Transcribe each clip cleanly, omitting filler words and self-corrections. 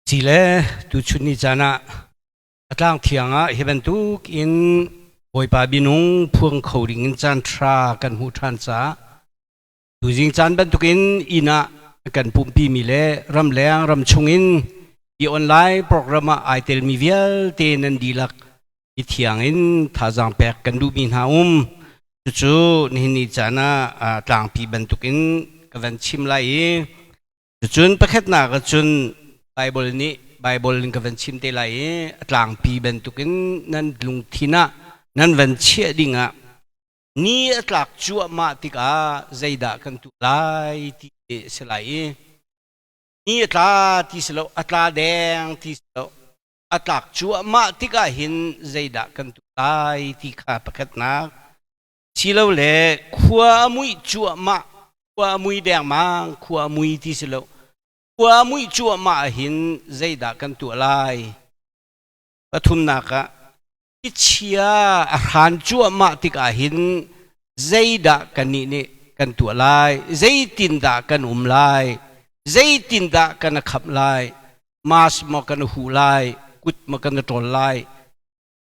Sile tuchun ni caan ah a tlang thiang ah hi bantuk in Bawipa binung phuang kho ding in caan ṭha kan hmuh ṭhan caah tuzing caan bantukin inn ah kan pumpi mi le ramleng ramchung in hi online program ah ai telmi vialte nan dihlak i thiang in thazaang pek kan duhmi hna um. Cucu nihin ni caan ah tlangpi bantukin ka van chim lai i Cucun pakhatnak ahcun Baibal nih Baibal in ka van chim te lai i a tlangpi bantukin nan lungthin ah nan van chiah dingah ni a tlak cuahmah tikah zeidah kan tuah lai ti a si lai i ni a tla ti si lo, a tla deng ti si lo, a tlak cuahmah tikah hin zeidah kan tuah lai ti kha pakhatnak. Silole khua a muih cuahmah, khua a mui dengmang, khua a mui ti si lo. Khua a muih cuahmah ahhin zeidah kan tuah lai? Pathumnak ah, chia a hran cuahmah tikah hin zeidah kannih nih kan tuah lai? Zeitindah kan um lai? Zeitindah kan khamh lai? Mask maw kan huh lai? Kut maw kan ṭawl lai?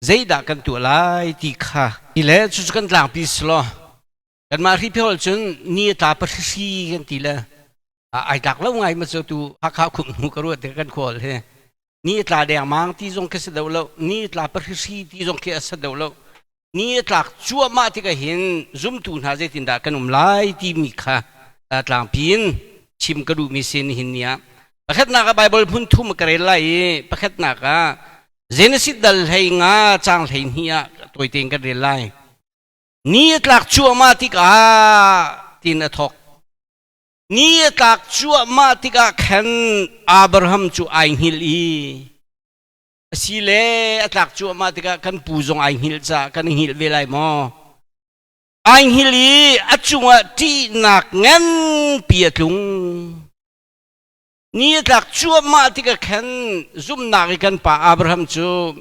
Zeidah kan tuah lai ti kha ti le cucu kan tlangpi si law kanmah hriphiol cun ni a tla pahri kan ti le ai tlak lo ngai ma cu tu Hakha khum hnu ka ruat kan khual he ni a tla dengmang ti zong khi si deuh lo, ni a tla pahri ti zong khi a sa deuh lo. Ni a tlak cuahmah tikah hin zumtu hna zeitindah kan um lai timi kha tlangpi in chim ka duhmi sin hin ni ah pakhatnak ah Bible phun thum ka rel lai i pakhatnak ah Genesis dal 15 caang 12 ah tawite in kan rel lai. Ni a tlak cuahmah tikah tin a thawk. Ni a tlak cuahmah tikah khan Abraham cu ai hngilh i asile a tlak cuahmah tikah kan pu zong ai hngilh caah kan i hngilh ve lai maw? Ai hngilh i a cungah ṭihnak nganpi a tlung. Ni a tlak cuahmah tikah khan zumhnak i kan pa Abraham cu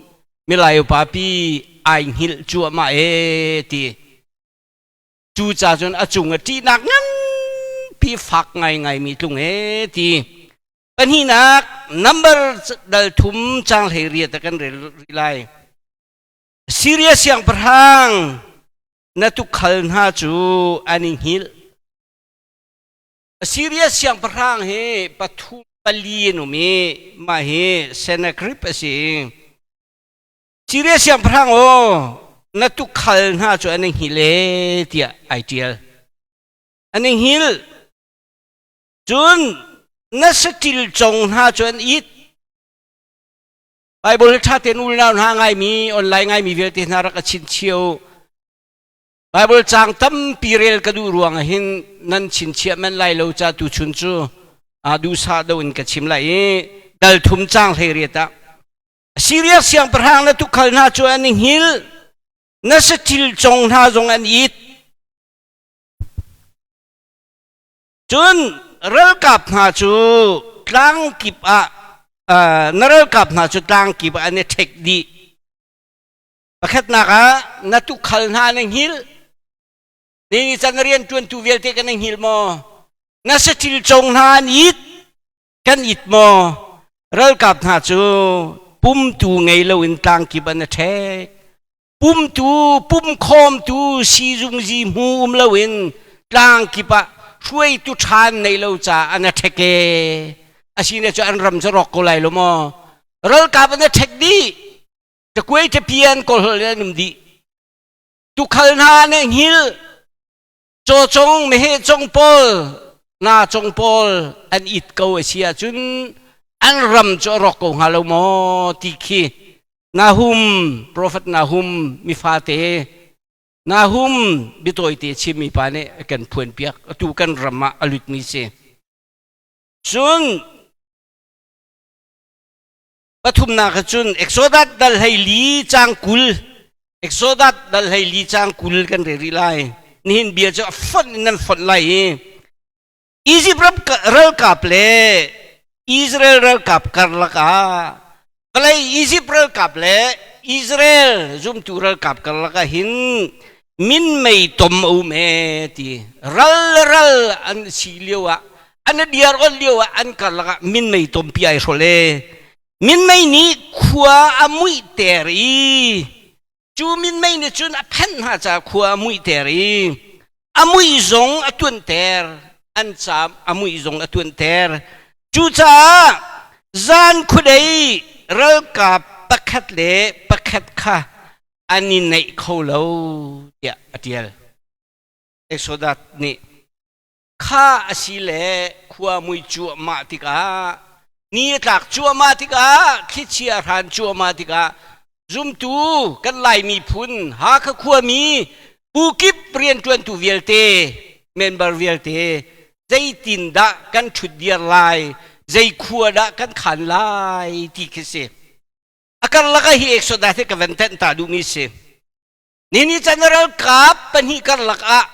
milai upa pi ai hngilh cuahmah ee ti. Cu ca cun a cung a ṭihnak nganpi fak ngaingaimi tlung ee ti. Pahnihnak number dal thum caang 18 ah kan rel rih lai. Siria siangpahrang na tukhal hna cu an i hngilh. Assiria siangpahrang hi pathum pali an um i mah hi Sennacherib a si. Siria siangpahrang aw na tukhal hna cu an i hngil e tiah ai ṭial. An i hngil. Cun na saṭil cong hna cu an it. Bible ṭha tein unau hna ngaimi online ngaimi vialte hna rak a chinchio. Baibal caang tampi rel ka duh ruang ah hin nan chinchiah men lai lo ca tuchun cu duhsah do in ka chim lai i dal thum caang 18 ah Siria siangpahrang na tukhal hna cu an i hngil, na saṭil cong hna zong an it. Cun ralkap hna cu tlang kip ah na ralkap hna cu tlang kip ah an i ṭhek dih. Pakhatnak ah na tukhal hna na hngilh. Ni ni cang rian ṭuantu vialte kan i hngilh maw? Na saṭil cong hna an it. Kan it maw? Ralkap hna cu pumtu ngei loin tlangkip an i ṭhek. Pumtu, pumkhawmtu siizungzi hmu um loin tlangkip ah hruaitu ṭha an neih lo caah an i ṭhek ee. Asine cu an ram cu rawk ko lai lo maw? Ralkap an i ṭhek dih. Cakuai capian kawlholh in an um dih. Tukhal hna nih hngil, cawcong, meheh cong pawl, nga cong pawl an it ko a si ahcun an ram cu a rawk ko hnga lo maw ti khi Nahum, profet Nahum mifate Nahum biatawite chimmi pa nih a kan phuanpiak. Atu kan ram ah a lutmi si. Cun Pathumnak ah cun Exodus dal 14 caang 20, Exodus dal 14 caang 20 kan rel rih lai. Nihin bia cu a fonh in nan fonh lai i Egypt ram ralkap le Israel ralkap karlak ah vawlei Egypt ralkap le Israel zumtu ralkap karlak ah hin minmei tom a um ee ti ral le ral an si lio ah an diar on lio ah an karlak ah minmei tompi ai hrol ee. Minmei nih khua a muihter i cu minmei nih cun a phenh hna caah khua a muihter i a mui zong a tuanter an caam a mui zong a tuanter. Cucaah zan khuadei ralkap pakhat le pakhat kha an i naih kho lo tiah a ṭial. Exodus nih kha a si le khua mui cuahmah tikah ni a tlak cuahmah tikah thlichia a hran cuahmah tikah zumtu kan Lai miphun Hakha khuami pukip rianṭuantu vialte member vialte zeitindah kan ṭhutdir lai zei khua dah kan khan lai ti khi si. A karlak ah hi Exodus hi ka van tenh ta duhmi si. Nini chan ralkap pahnih karlak ah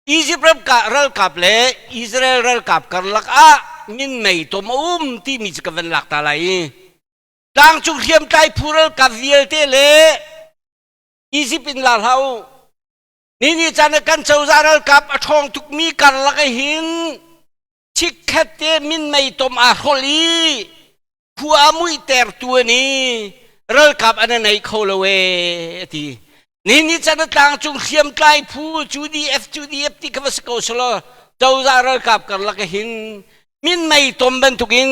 Egypt ralkap le Israel ralkap karlak ah minmei tom a um timi cu ka van lak ta lai i tlangcung hriamtlai phu ralkap vialte le Egypt in la hlah u. Nini chan ah kan cozah ralkap a ṭhawng tukmi karlak ah hin chikkhat te minmei tom aa hrolh i khua a muihtertu an i ralkap an nei kho lo ee a ti. Nihin chan a tlangcung hriamtlai phu CDF CDF ti kha va si ko selaw cozah ralkap karlak ah hin minmei tom bantukin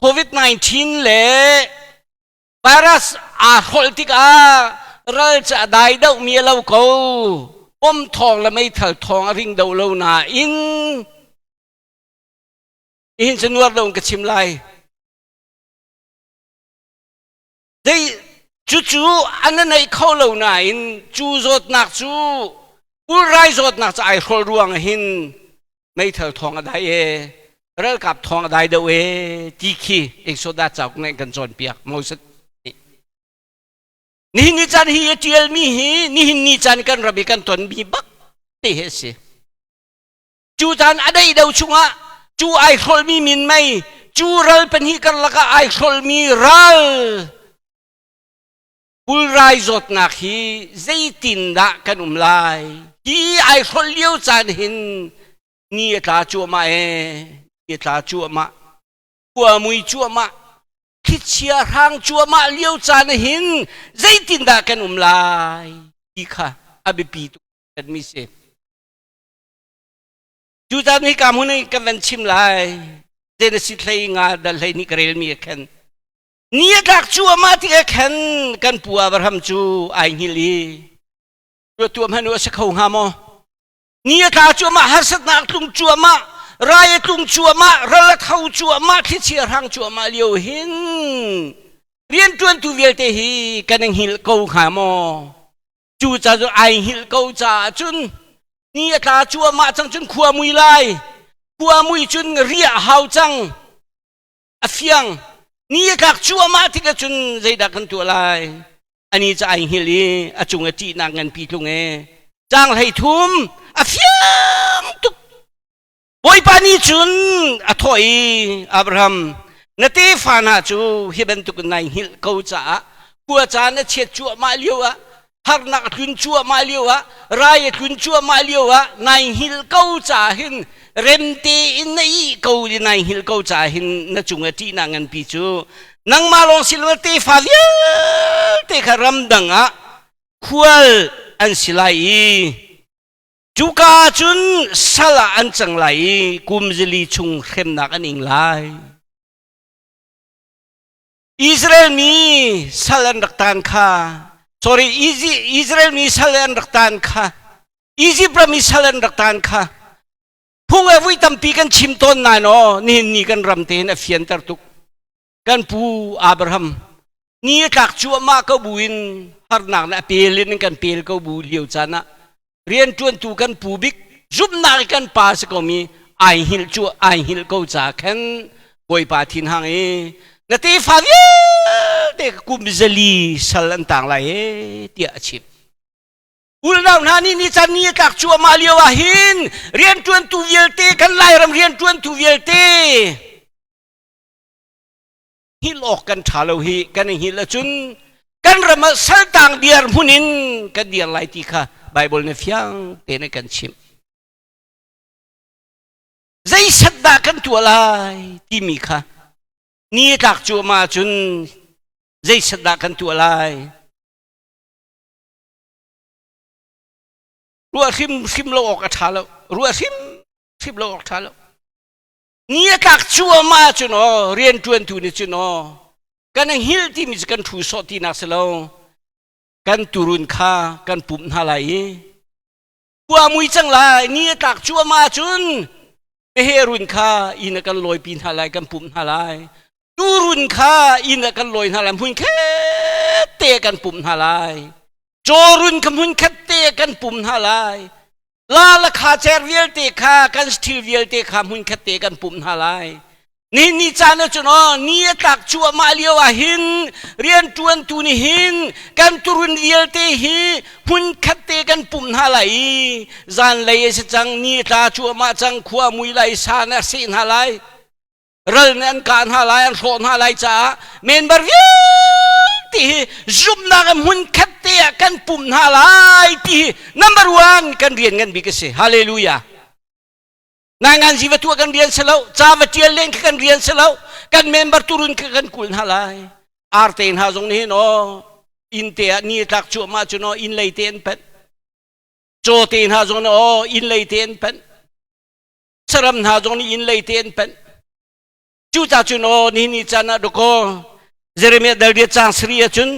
COVID-19 le virus aa hrolh tikah ral cu a dai dohmi a lo ko. Bom thawng le meithal thawng a ring do lo nain Nihin cu nuar lo in ka chim lai. Zei cucu an neih kho lo nain cu zawtnak cu pulrai zawtnak cu ai hrol ruang hin meithal thawng a dai e ralkap thawng a dai deuh e ti khi Exodus cauk nih kan cawnpiak Moses nih. Nihin ni caan hi a ṭialmi hi nihin ni caan kan ram i kan tonmi bak te hi a si. Cu caan a daih do chungah cu ai hrolmi minmei, cu ral pahnih karlak ah ai hrolmi ral pulrai zawtnak hi zeitindah kan um lai? Hi ai hrolh lio caan hin ni a tla cuahmah ee, ni a tla cuahmah, khua mui cuahmah, thlichia hrang cuahmah lio caan hin zeitindah kan um lai ti kha a biapi tuk mi si. Cucaah hika hmun i kan van chim lai. Genesis hlei nga dal hlei nih ka relmi a khen. Ni a tlak cuahmah tik a khen kan pu Abraham cu ai hngilh i ruat tuah hmanh u a si kho hnga maw? Ni a tla cuahmah harsatnak tlung cuahmah rai a tlung cuahmah ral a tho cuahmah thlichia hrang cuahmah lio hin rianṭuantu vialte hi kan i hngilh ko hnga maw? Cu ca cu ai hngilh ko caah cun ni a tla cuahmah cang cun khua mui lai. Khua mui cun riah hau cang. A fiang. Ni a tlak cuahmah tikah cun zeidah kan tuah lai? Ani cu ai hngilh i a cung a ṭihnak nganpi tlung e. Caang 13 a fiang tuk. Bawipa nih cun a thawh i Abraham, na tefa hna cu hi bantukin nai hngilh ko caah khua caan a chiat cuahmah lioah harnak a tlun cuahmah lioah rai a tlun cuahmah lioah nai hngilh ko caah hin rem tein na ih ko i nai hngilh ko caah hin na cung a ṭihnak nganpi cu nangmah lawng si lo tefa vialte kha ramdang ah khual an si lai i Cuka ah cun sal ah an cang lai i kum zili chung hremnak an ing lai. Israel mi sal an rak taan kha, sorry, Israel mi sal an rak taan kha, Egypt ram i sal an rak taan kha, phung e vui tampi kan chim tawn nain aw, nihin ni kan ram tein a fianter tuk. Kan pu Abraham ni a tlak cuahmah ko buin harnak le a pel in kan pel ko bu lio caan ah rianṭuantu kan pu bik zumhnak i kan pa si komi ai hngilh cu ai hngilh ko ca khan Bawipa thinhang i na tefa vialte kum zali sal an tang lai e tiah a chimh. Unau hna nih ni caan ni a tlak cuahmah lio ah hin rianṭuantu vialte kan Lairam rianṭuantu vialte hngilh awk kan ṭha lo hi kan i hngilh ahcun kan ram ah saltang diar hmun in kan dir lai ti kha Baibal nih fiang tein a kan chimh. Zeisat dah kan tuah lai timi kha. Ni tlak cuahmah ahcun zeiset dah kan tuah lai? Ruah hrimhrim lo awk a ṭha lo. Ruah hrimhrim lo awk ṭha lo. Ni a tlak cuahmah ahcun aw rianṭuantu nih cun aw kan hngilh timi cu kan ṭhu sawh tinak si lo. Kan turun kha kan pumh hna lai i khua mui cang lai. Ni a tlak cuahmah ahcun meheh run kha inn ah kan lawipi hna lai, kan pumh hna lai. Tuurun kha inn ah kan lawi hna lai, hmun khat te kan pumh hna lai. Cawrun kha hmun khat te kan pumh hna lai. La le kha cer vialte kha kan thil vialte kha hmun khat te kan pumh hna lai. Ni ni caan ah cun aw ni a tlak cuahmah lio ah hin rianṭuantu nih hin kan turun vialte hi hmun khat te kan pumh hna lai i zanlei a si cang ni a tla cuahmah cang khua mui lai sa na seh hna lai ral nih an kah hna lai an hrawh hna lai caah member vialte hi zumhnak in hmun khat te ah kan pumh hna lai ti hi number one kan rian ngan bik a si hallelujah Naingan zi va tuah kan rian si lo ca va tial len kha kan rian si lo kan member turun kha kan kul hna lai arte hna zong nih hin aw inn te ah ni tlak cuahmah cu no inn lei te an panh caw te hna zong nih aw inn lei te an panh saram hna zong nih inn lei te an panh cuca cun aw ni ni caan ah dakaw Jeremiah dal riat cang sari ahcun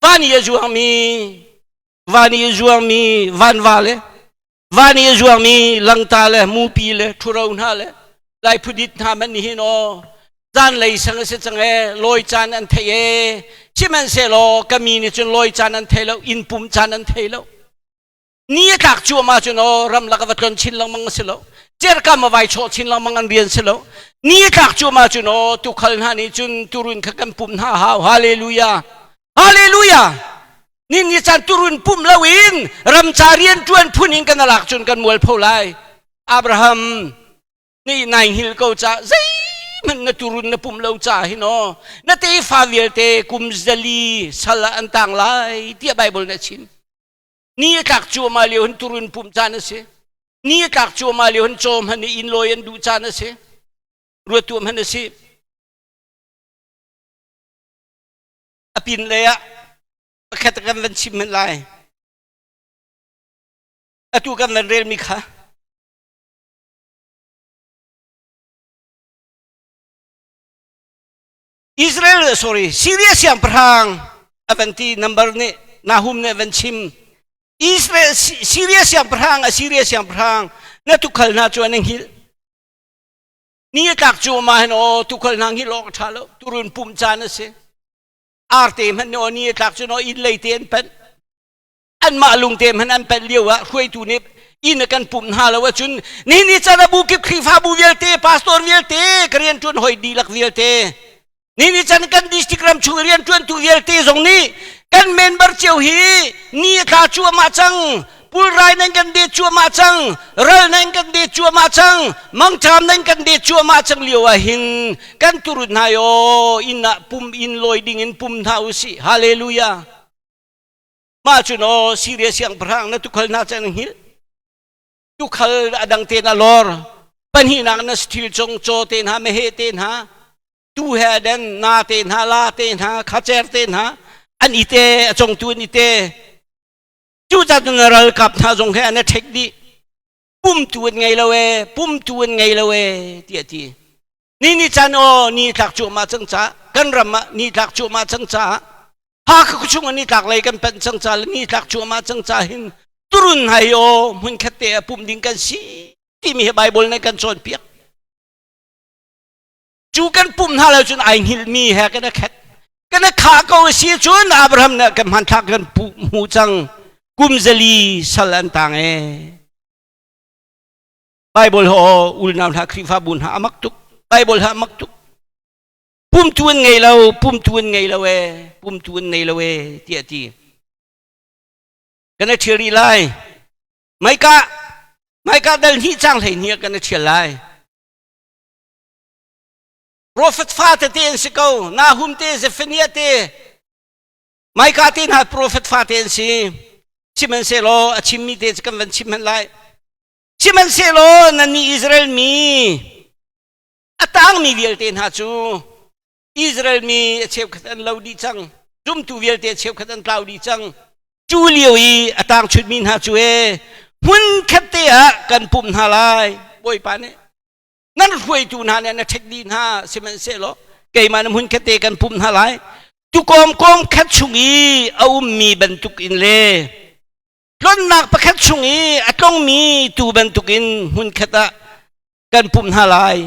van i a zuangmi van i a zuangmi vanva le van i a zuangmi langta le mupi le ṭhuro hna le laiphudit hna man nih hin aw zanlei sang a si cang e lawi caan an thei e sihmanhsehlaw ka mi nih cun lawi caan an thei lo inn pum caan an thei lo Ni a tlak cuahmah cun aw ramlak a va tlon chin lengmang a si lo. Cerkam a vai chawh chin lengmang an rian si lo. Ni a tlak cuahmah cun aw tuukhal hna nih cun turun kha kan pumh hna hau. Hallelujah. Hallelujah. Ni ni caan turun pumh loin ramca rian ṭuan phun in kan alak cun kan mualpho lai. Abraham nih nai hngilh ko ca zeihmanh na turun na pumh lo ca hin aw na tefa vialte kum zali sal ah an tang lai tiah Bible nih a chim. Ni a tlak cuahmah lio hin turun pumh caan a si. Ni a tlak cuahmah lio hin caw hmanh nih inn lawi an duh caan a si. Ruat tuah hmanh a si. A pin lei ah pakhat kan van chim hmanh lai. Atu kan van relmi kha Israel sorry Syria siangpahrang a van ti number nih Nahum nih a van chim Israel Syria siangpahrang Assyria siangpahrang na tukhal hna cu an hngilh ni a tlak cu ma hin aw tukhal hna hngilh awk a ṭha lo turun pumh caan a si arte hmanh nih aw ni a tlak cu aw inn lei te an panh anmah lungte hmanh an panh lio ah hruaitu nih inn a kan pumh hna lo ahcun nihin ni caan ah bu kip Khrihfabu vialte pastor vialte ka rianṭuan hoi dihlak vialte nihin ni caan kan district ram chung rianṭuantu vialte zong nih kan member cio hi ni a tla cuahmah cang pulrai nan kan det cuahmah cang ral nan kan det cuahmah cang mangṭam nan kan det cuahmah cang lio ah hin kan turut hna yo inn ah pum inn lawi ding in pum hna usih hallelujah Mah cun aw Siria siangpahrang na tukhal hna cu an hngilh. Tukhal a dang te na lor. Pahnihnak na thil cung caw te hna, meheh te hna, tu he a den, na te hna, la te hna, khacer te hna, an ite, a congtu an ite. Cucaah na ralkap hna zong he an i ṭhek dih. Pumtu an ngei lo ee, pumtu an ngei lo ee, tiah a ti. Ni ni caan aw ni tlak cuahmah cang caah kan ram ah ni tlak cuahmah cang caah Hakha khuachung ah ni tlak lei kan panh cang caah le ni tlak cuahmah cang caah hin turun hai aw hmunkhat te ah pumh ding kan si timi hi Bible nih kan cawnpiak. Cu kan pumh hna lo cun ai hngilhmi he kan a khat. Kan a khah ko a si cun Abraham nih kan hmanthlak kan hmuh cang kum zali sal an tang ee. Bible ho ulnau hna Khrihfabu hna amak tuk Bible ha amak tuk pumtu an ngei lo pumtu an ngei lo e pumtu an nei lo e tiah ti kan a ṭhial rih lai maika maika dal hnih cang hlei hnih kan a ṭhial lai prophet fa tete an si ko Nahum te Zephaniah te Maika te hna prophet fa te an si sihmanhsehlaw a chimmi te cu kan van chim hmanh lai Sihmanhsehlaw nannih Israel mi a tangmi vialte hna cu. Israel mi a cheukhat an lo dih cang. Zumtu vialte a cheukhat an tlau dih cang. Cu lio i a tang chutmi hna cu e hmun khat te ah kan pumh hna lai. Bawipa nih nan hruaitu hna nih na ṭhek dih hna sihmanhsehlaw keimah na hmun khat te kan pumh hna lai. Tukawm kawm khat chung i a ummi bantuk in le tlonnak pakhat chung i a tlongmi tuu bantukin hmun khat ah kan pumh hna lai.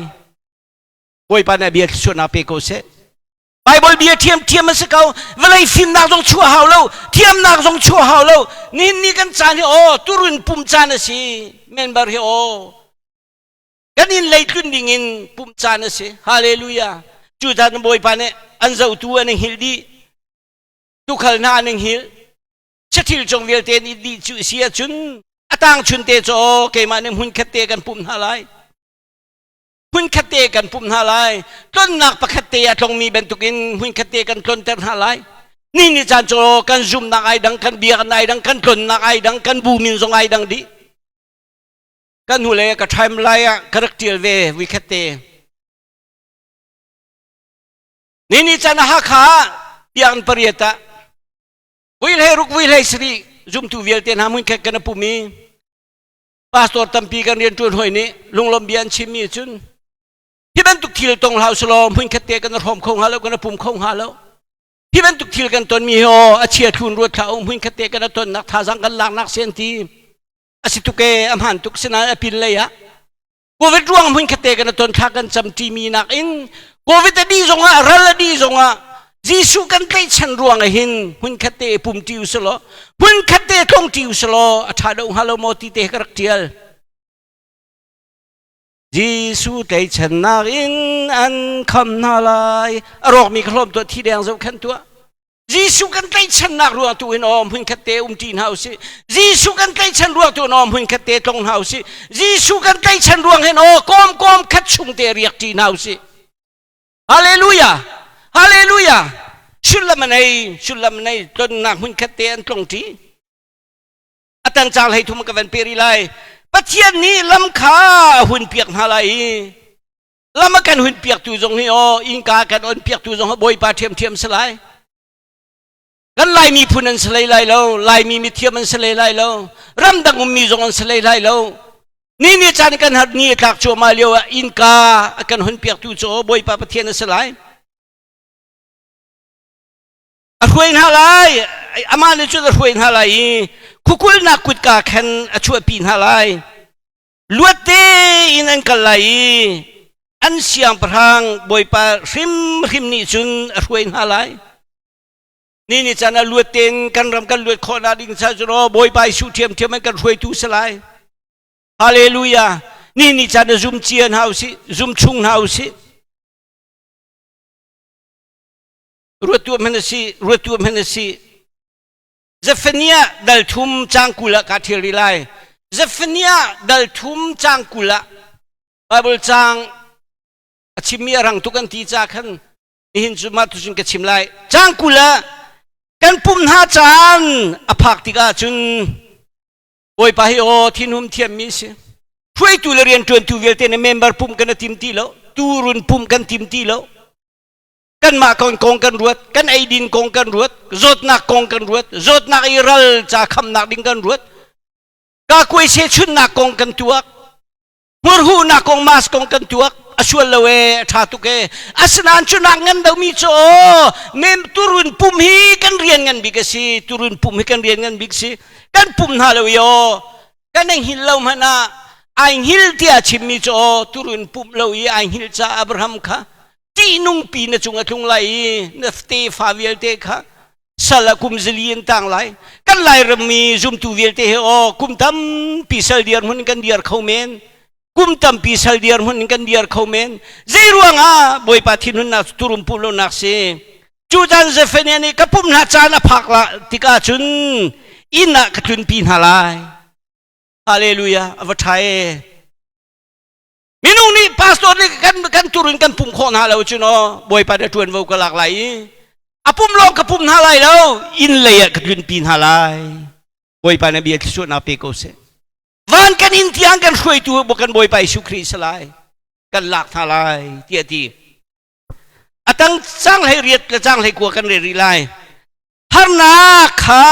Bawipa nih a bia thluachuahnak pe ko seh. Bible bia ṭhiamṭhiam a si ko. Vawlei fimnak zong chuah hau lo, thiamnak zong chuah hau lo. Nihin ni kan caan hi aw turun pum caan a si. Member hi aw kan inn lei tlun ding in pumh caan a si. Hallelujah. Cu caan Bawipa nih an zohtu an i hngilh dih. Tukhal hna an i hngilh. Sathil cung vialte an i dih cu si ahcun a tang chun te cu aw keimah nih hmun khat te kan pumh hna lai. Hmunkhat te kan pumh hna lai. Tlonnak pakhat te a tlongmi bantukin hmunkhat te kan tlonter hna lai. Ni ni caan cu kan zumnak ai dang, kan biakinn ai dang, kan tlonnak ai dang, kan bu min zong ai dang dih. Kan hnu le ka time lai ah ka rak tial ve vuikhat te. Ni ni caan ah Hakha ah biakinn pariat ah vui hlei ruk vui hlei sarih zumtu vialte hna hmunkhat kan pum i pastor tampi kan rianṭuan hawi nih lunglawm bia an chimmi cun hi bantuk thil tong hlah usulaw hmunkhat te kan hrawm kho hnga lo kan pum kho hnga lo hi bantuk thil kan tonmi hi aw a chia thlun ruat thlah u hmunkhat te kan tonnak thazang kan laknak si an ti a si tuk e a hmaan tuk sinain a pin lei ah covid ruang hmunkhat te kan ton thla kan cam ṭimi nakin covid a dih zongah ral a dih zongah Jesuh kan tlaihchan ruang ah hin hmunkhat te pum ṭi usulaw hmunkhat te tlong ṭi usulaw a ṭha deuh hnga lo maw ti te ka rak ṭial. Jesuh tlaihchannak in an kham hna lai. A rawkmi ka hlawm tuah thi deng zoh khan tuah. Jesuh kan tlaihchannak ruang tu in aw hmunkhat te um ṭi hna usih. Jesuh kan tlaihchan ruang tu in aw hmunkhat te tlong hna usih. Jesuh kan tlaihchan ruang hin aw kawm kawm khat chung te riak ṭi hna usih. Hallelujah! Hallelujah! Sullam a nei, sullam a nei, tlonnak hmun khat te an tlong ṭi. A tang caang hlei thum ka van pe rih lai. Pathian nih lam kha a hun piak hna lai i lam a kan hun piaktu zong hi aw innka kan on piaktu zong hi Bawipa ṭhiamṭhiam si lai. Kan Laimi phun an si hlei lai lo, Laimi mithiam an si hlei lai lo, ramdang ummi zong an si hlei lai lo. Ni ni caan kan har ni a tlak cuahmah lio ah innka a kan hun piaktu cu Bawipa Pathian a si lai. A hruai hna lai, amah nih cun a hruai hna lai i khukulnak kutka khan a chuahpi hna lai. Luat tein an kal lai i an siangpahrang Bawipa hrimhrim nih cun a hruai hna lai. Ni ni caan ah luat tein kan ram kan luat khawhnak ding ca cu Bawipa Jesuh ṭhiamṭhiam an kan hruaitu si lai. Hallelujah. Ni ni caan ah zum cia hna usih, zum chung hna usih. Ruat tu hmanh a si, ruat tu hmanh a si. Zephaniah dal thum cang 20 ah kaa ṭhial rih lai. Zephaniah dal thum cang 20 ah Bible cang a chimmi a rang tuk an ti ca khan nihin cu mah tucun ka chim lai cang 20 ah kan pum hna caan a phak tikah cun Bawipa hi aw thinhum thiammi si hruaitu le rianṭuantu vialte nih member pum kan tim ti lo turun pum kan tim ti lo kanmah kong kong kan ruat kan eidin kong kan ruat zawtnak kong kan ruat zawtnak i ral ca khamnak ding kan ruat kakuai se chunnak kong kan tuak Hmurhuhnak kong mask kong kan tuak a sual lo e a ṭha tuk e asinain cu nak ngan domi cu aw mem turun pum hi kan rian ngan bik a si turun pum hi kan rian ngan bik si kan pum hna lo i aw kan i hngil lo hmanh ah ai hngil tiah chimmi cu aw turun pum lo i ai hngil ca Abraham kha ṭihnung pi na cung a tlung lai i na tefa vialte kha sal ah kum zali in tang lai kan lairam mi zumtu vialte he aw kum tampi sal diar hmun kan diar kho men kum tampi sal diar hmun kan diar kho men zei ruangah bawipa thinhunnak turum pu lo nak si cu caan Zephaniah nih ka pum hna caan a phak la tikah cun inn ah ka tlunpi hna lai hallelujah a va ṭha e Minung nih pastor nih kan kan tur in kan pum khawh hna lo cu no Bawipa nih ṭuanvo ka lak lai i a pum lawng ka pum hna lai lo inn lei ah ka tlunpi hna lai Bawipa nih bia thluachuahnak pe ko seh van kan inn tiang kan hruaitu kan Bawipa Jesuh Khrih si lai kan lak hna lai tiah ti. Atang cang hlei riat le cang hlei kua kan re rih lai. Harnak kha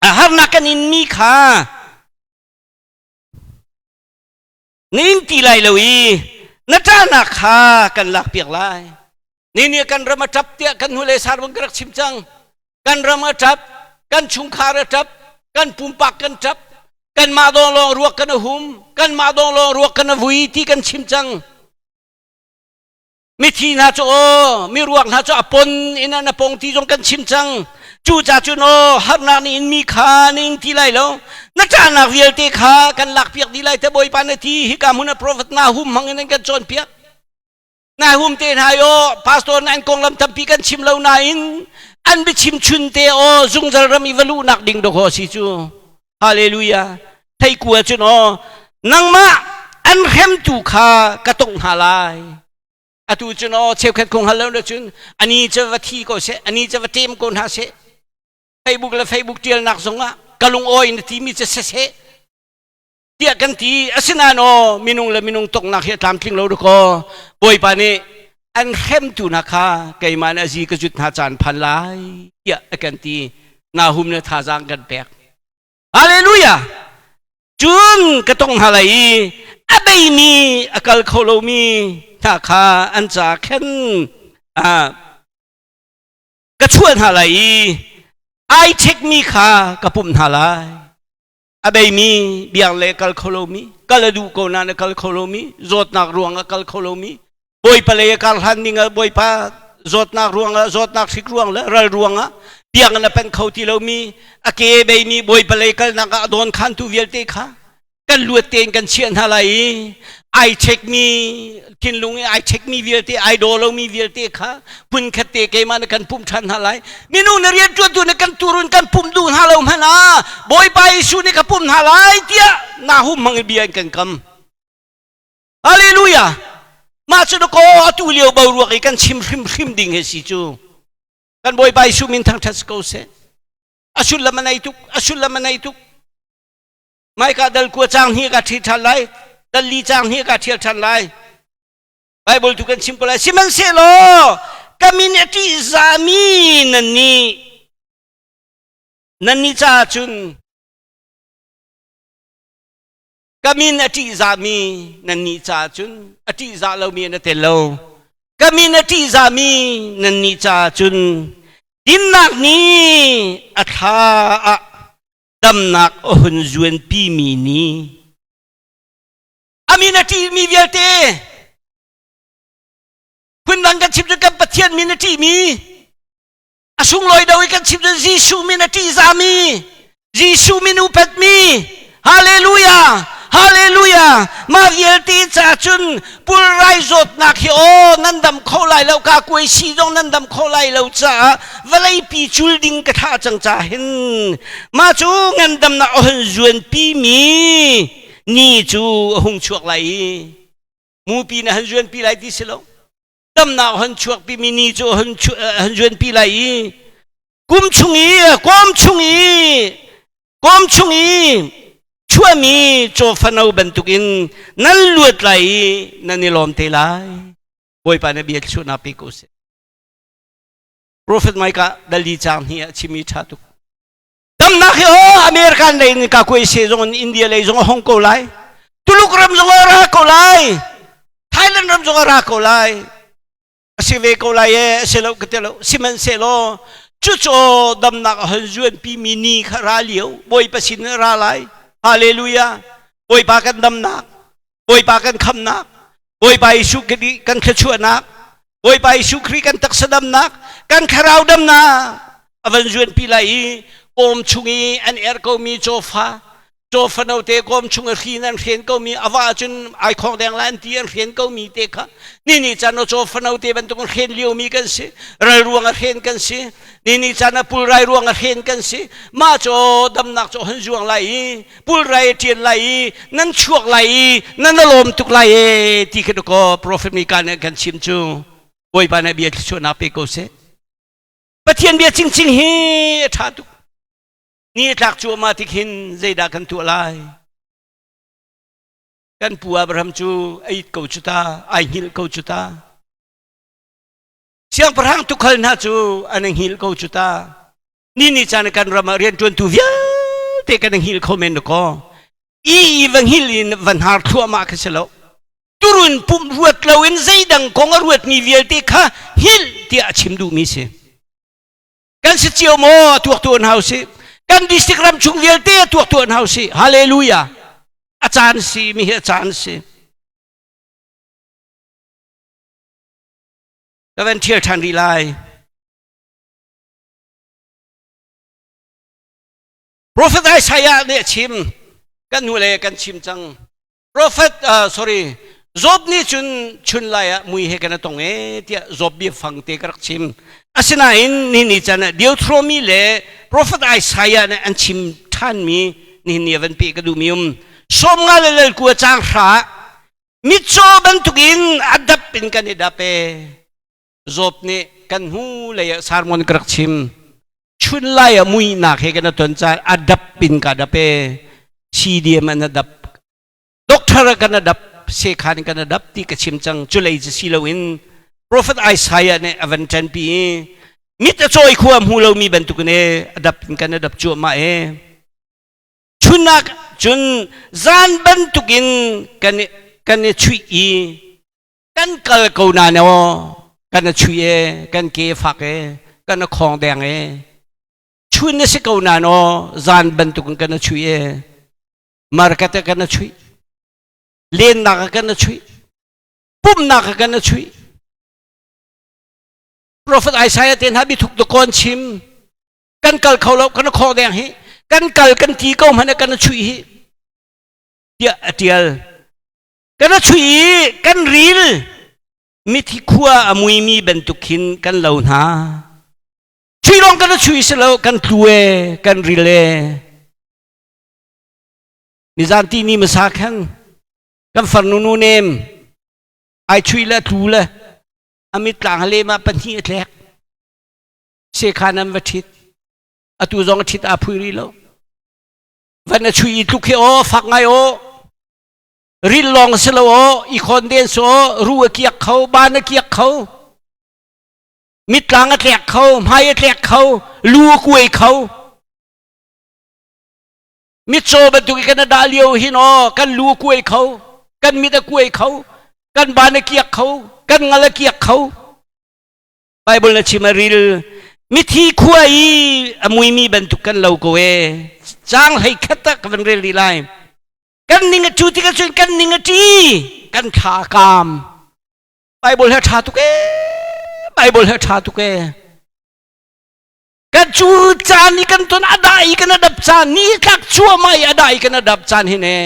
harnak kan in mi kha na in ti lai lo i na ṭahnak kha kan lakpiak lai. Ni nih kan ram a ṭap tiah kan hnulei sar bang ka rak chim cang. Kan ram a ṭap, kan chungkhar a ṭap, kan pumpak kan ṭap, kanmah dawng lawng ruak kan a hum, kanmah dawng lawng ruak kan a vui ti kan chim cang. Mithi hna cu aw, miruak hna cu a pon in an a pong ti zong kan chim cang. Cu ca cun aw, harnak nih in mi kha ning ti lai lo. Na ṭahnak vialte kha kan lakpiak dih lai te Bawipa na ti hika hmun ah profet Nahum hmang in an kan cawnpiak. Nahum te hna aw, pastor na an konglam tampi kan chim lo nain an biachim chun te aw zungzal ram i va luhnak ding dawk si cu. Hallelujah. Theikua cun aw, nangmah an hremtu kha ka tongh hna lai. Atu cun aw cheukhat kong hal lo cun ani cu va thi ko seh, ani cu va ṭem ko hna seh. Facebook le Facebook ṭialnak zongah ka lungawi na timi cu siseh tiah kan ti. Asinain aw minung le minung tongnak hi a tlamtling lo dakaw. Bawipa nih an hremtu hna kha keimah nih a zi ka zut hna caan phan lai tiah a kan ti. Nahum le thazaang kan pek. Hallelujah! Cun ka tong hna lai i a beimi a kal kho lomi hna kha an ca khan ka chuah hna lai i ai ṭhekmi kha ka pumh hna lai. A beimi biak le kal kho lomi, kal a duh ko nain a kal kho lomi, zawtnak ruang a kal kho lomi, Bawipa lei a kar hlan ding ah Bawipa zawtnak ruangah zawtnak hrik ruang le ral ruangah biakinn a panh kho ti lomi a ke beimi Bawipa lei kalnak ah a dawn khantu vialte kha kan luat tein kan chiah hna lai i ai chekmi thinlung i ai chekmi vialte ai daw lomi vialte kha hmunkhat te keimah na kan pumh ṭhan hna lai minung na rianṭuantu na kan turun kan pumh duh hna lo hmanh ah Bawipa Jesuh nih ka pumh hna lai tiah Nahum hmang in bia in kan kam Hallelujah! Mah cu dakaw atu lio boruak i kan chim hrimhrim ding hi si cu. Kan Bawipa Jesuh min thangṭhat si ko seh. A sullam a nei tuk, a sullam a nei tuk. Maika dal kua caang hnih ka ṭhi ṭhan lai, dal li caang hnih ka ṭhial ṭhan lai. Bible tu kan chim ko lai. Sihmanhsehlaw ka min a ṭihzami nan nih nan nih caah cun Ka min a ṭihzahmi nannih caah cun a ṭihzah lomi an tel lo. Ka min a ṭihzahmi nannih caah cun dinnak nih a thla ah damnak a hun zuanpimi ni. A min a ṭihmi vialte phundang kan chim cun kan Pathian min a ṭihmi a sunglawi do i kan chim cun Jesuh min a ṭihzami Jesuh min upatmi Hallelujah Hallelujah mah vialte ca cun pulrai zawtnak hi aw nan dam kho lai lo ka kuai si zong nan dam kho lai lo caah vawleipi cul ding ka thah cang ca hin mah cu ngandamnak a hun zuanpi mi ni cu a hung chuak lai i mupi na han zuanpi lai ti si lo damnak hon chuakpi mi ni cu hon hon zuanpi lai i kum chung i kawm chung i kawm chung i chuahmi cawfano bantukin nan luat lai i nan i lawm te lai bawipa na bia thluachuahnak pe ko seh Prophet Micah dali caang hnih ah chimi ṭha tuk damnak hi aw American lei in ka kuai se zong in India lei zong a hong ko lai Tuluk ram zong a ra ko lai Thailand ram zong a ra ko lai a si ve ko lai e a si lo ka ti lo sihmanhsehlaw cucaw damnak a hon zuanpi mi ni kha ra lio Bawipa sin ra lai Hallelujah Bawipa kan damnak Bawipa kan khamnak Bawipa Jesuh Khrih kan thluachuahnak Bawipa Jesuh Khrih kan taksa damnak kan thlarau damnak a van zuanpi lai i kawm chung i an er komi cawfa cawfa note kawm chung i hri an hren komi a va cun ai khong deng lai an ti an hren komi te kha ni ni caan cawfa note bantuk hren liomi kan si ral ruang a hren kan si ni ni caan a pulrai ruang a hren kan si mah caw damnak caw han zuang lai i pulrai ṭian lai i nan chuak lai i nan lawm tuk lai e ti khi ko prophet Mika nih kan chim cu Bawipa nih bia thluachuahnak pe ko seh Pathian bia cingcing hi a ṭha tuk ni tlak cuahmah tik hin zeidah kan tuah lai kan pu Abraham cu a it ko cu ta ai hngilh ko cu ta. Siangpahrang tukhal hna cu an hngil ko cu ta. Ni ni caan kan ram ah rianṭuantu vialte kan hngil kho men kaw. I va hngil in va hnar thluahmah kha si lo. Turun pumh ruat loin zeidang kong a ruatmi vialte kha hngilh tiah a chim duhmi si. Kan si cio maw tuak tuan hau si. Kan district ram chung vialte tuak tuan hau si. Hallelujah. A caan si mi hi a caan si. Ka van ṭhial ṭhan rih lai. Prophet Isaiah nih a chim. Kan hnu le kan chim cang. Prophet sorry Job nih cun chun lai ah mui he kan tong e tiah Job bia fang te ka rak chim. Asinain ni ni can ah Deuteronomy le Prophet Isaiah nih an chim ṭhanmi nihin ni a van pe ka duhmi um. Sawm nga le lel kua cang hra Mitcaw bantukin a dap in kan i dap e. Job nih kan hnu lei ah sermon ka rak chim. Chun lai ah muihnak he kan ton caan a dap in ka dap e. CDM an a dap. Doctor kan a dap, sekhan kan a dap ti ka chim cang. Culei cu si loin Prophet Isaiah nih a van ṭanpi i mit a cawi khua hmu lomi bantukin e a dap in kan a dap cuahmah e. Chunnak cun zan bantukin kan i, kan i chuih i kan kal ko na aw kan i chuih e kan ke fak e kan i khong deng e chun na si ko na aw zan bantukin kan i chuih e market ah kan i chuih lennak ah kan i chuih pumhnak ah kan i chuih Prophet Isaiah te hna biathuk dakawn chim Kan kal kho lo, kan khawh deng hi. Kan kal kan ti ko hmanh kan chuih hi. Tiah a tial. Kan chuih i kan ril. Mithi khua a muimi bantuk khin kan lo hna. Chuih lawng kan chuih si lo, kan tlu e, kan ril e. Nizan ti ni masa khan kan farnu nu nem ai chuih le tlu le amit tlang le ma pahnih a tlek. Sekhan an va ṭhit. Atu zong a ṭhit aa phui rih lo. Van a chui i tluk hi aw fak ngai aw. Ril lawng si lo aw, i khawn den so aw, ru a kiak kho, ban a kiak kho. Mitlang a tlek kho, hmai a tlek kho, lu a kuai kho. Mitcaw bantuk i kan a dah lio hin aw, kan lu a kuai kho, kan mit a kuai kho, kan ban a kiak kho, kan ngal a kiak kho. Bible na chim a ril mithi khua i a muimi bantuk kan lo ko e cang hlei khat ah ka van rel rih lai kan ning a cu tikah cun kan ning a ṭi kan thla a kaam Bible he ṭha tuk e Bible he ṭha tuk e kan cu caan i kan ton a dai i kan adap caan ni tlak cuahmah i a dai kan adap caan hin e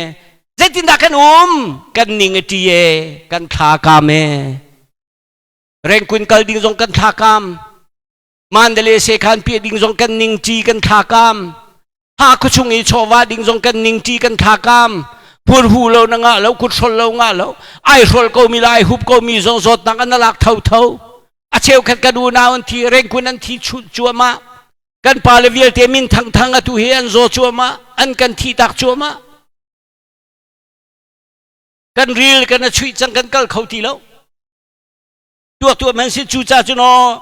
zeitindah kan um kan ning a ṭi e kan thla kaam e Rengkun kal ding zong kan thlakam. Mandalay sekhan piah ding zong kan ningṭi kan thlakam. Ha khuachung i chawva ding zong kan ningṭi kan thlakam. Phurhu lo na ngah lo, kuthrol lo ngah lo. Ai hrol ko mi lai hup ko mi zong zawtnak an lak tho tho. A cheukhat kan unau an thi, rengkun an thi cuahmah. Kan pale vialte min thang thang atu hi an zaw cuahmah, an kan thi tak cuahmah. Kan ril kan a chuih cang kan kal kho ti lo. Tuah tuah man si cu ca cu no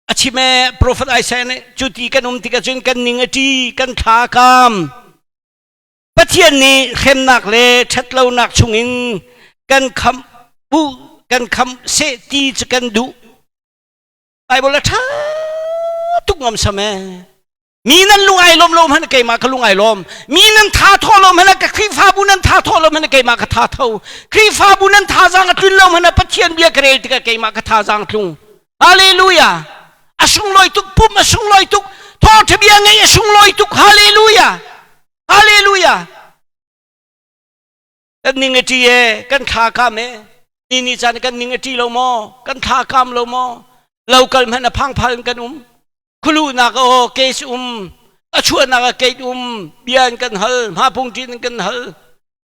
a chim e prophet Isaiah nih cu ti kan um tikah cun kan ning a ṭi kan thla kam Pathian nih hremnak le ṭhatlonak chungin kan khamh bu kan khamh seh ti cu kan duh Bible a ṭha tuk ngam sam e Mi nan lung ai lawm lo hmanh keimah ka lung ai lawm. Mi nan tha thaw lo hmanh ka Khrihfabu nan tha thaw lo hmanh keimah ka tha tho. Khrihfabu nan thazaang a tlun lo hmanh Pathian bia ka rel tikah keimah ka thazaang tlung. Hallelujah. A sunglawi tuk pum a sunglawi tuk. Thawngṭha bia ngeih a sunglawi tuk. Hallelujah. Hallelujah. Kan ning a ṭi e, kan thla kam e. Ni ni caan kan ning a ṭi lo maw? Kan thla kam lo maw? Lo kal hmanh a phangphal in kan um. Khuluhnak aw case um, a chuahnak ah gate um, bia an kan hal, hmapung ṭin an kan hal.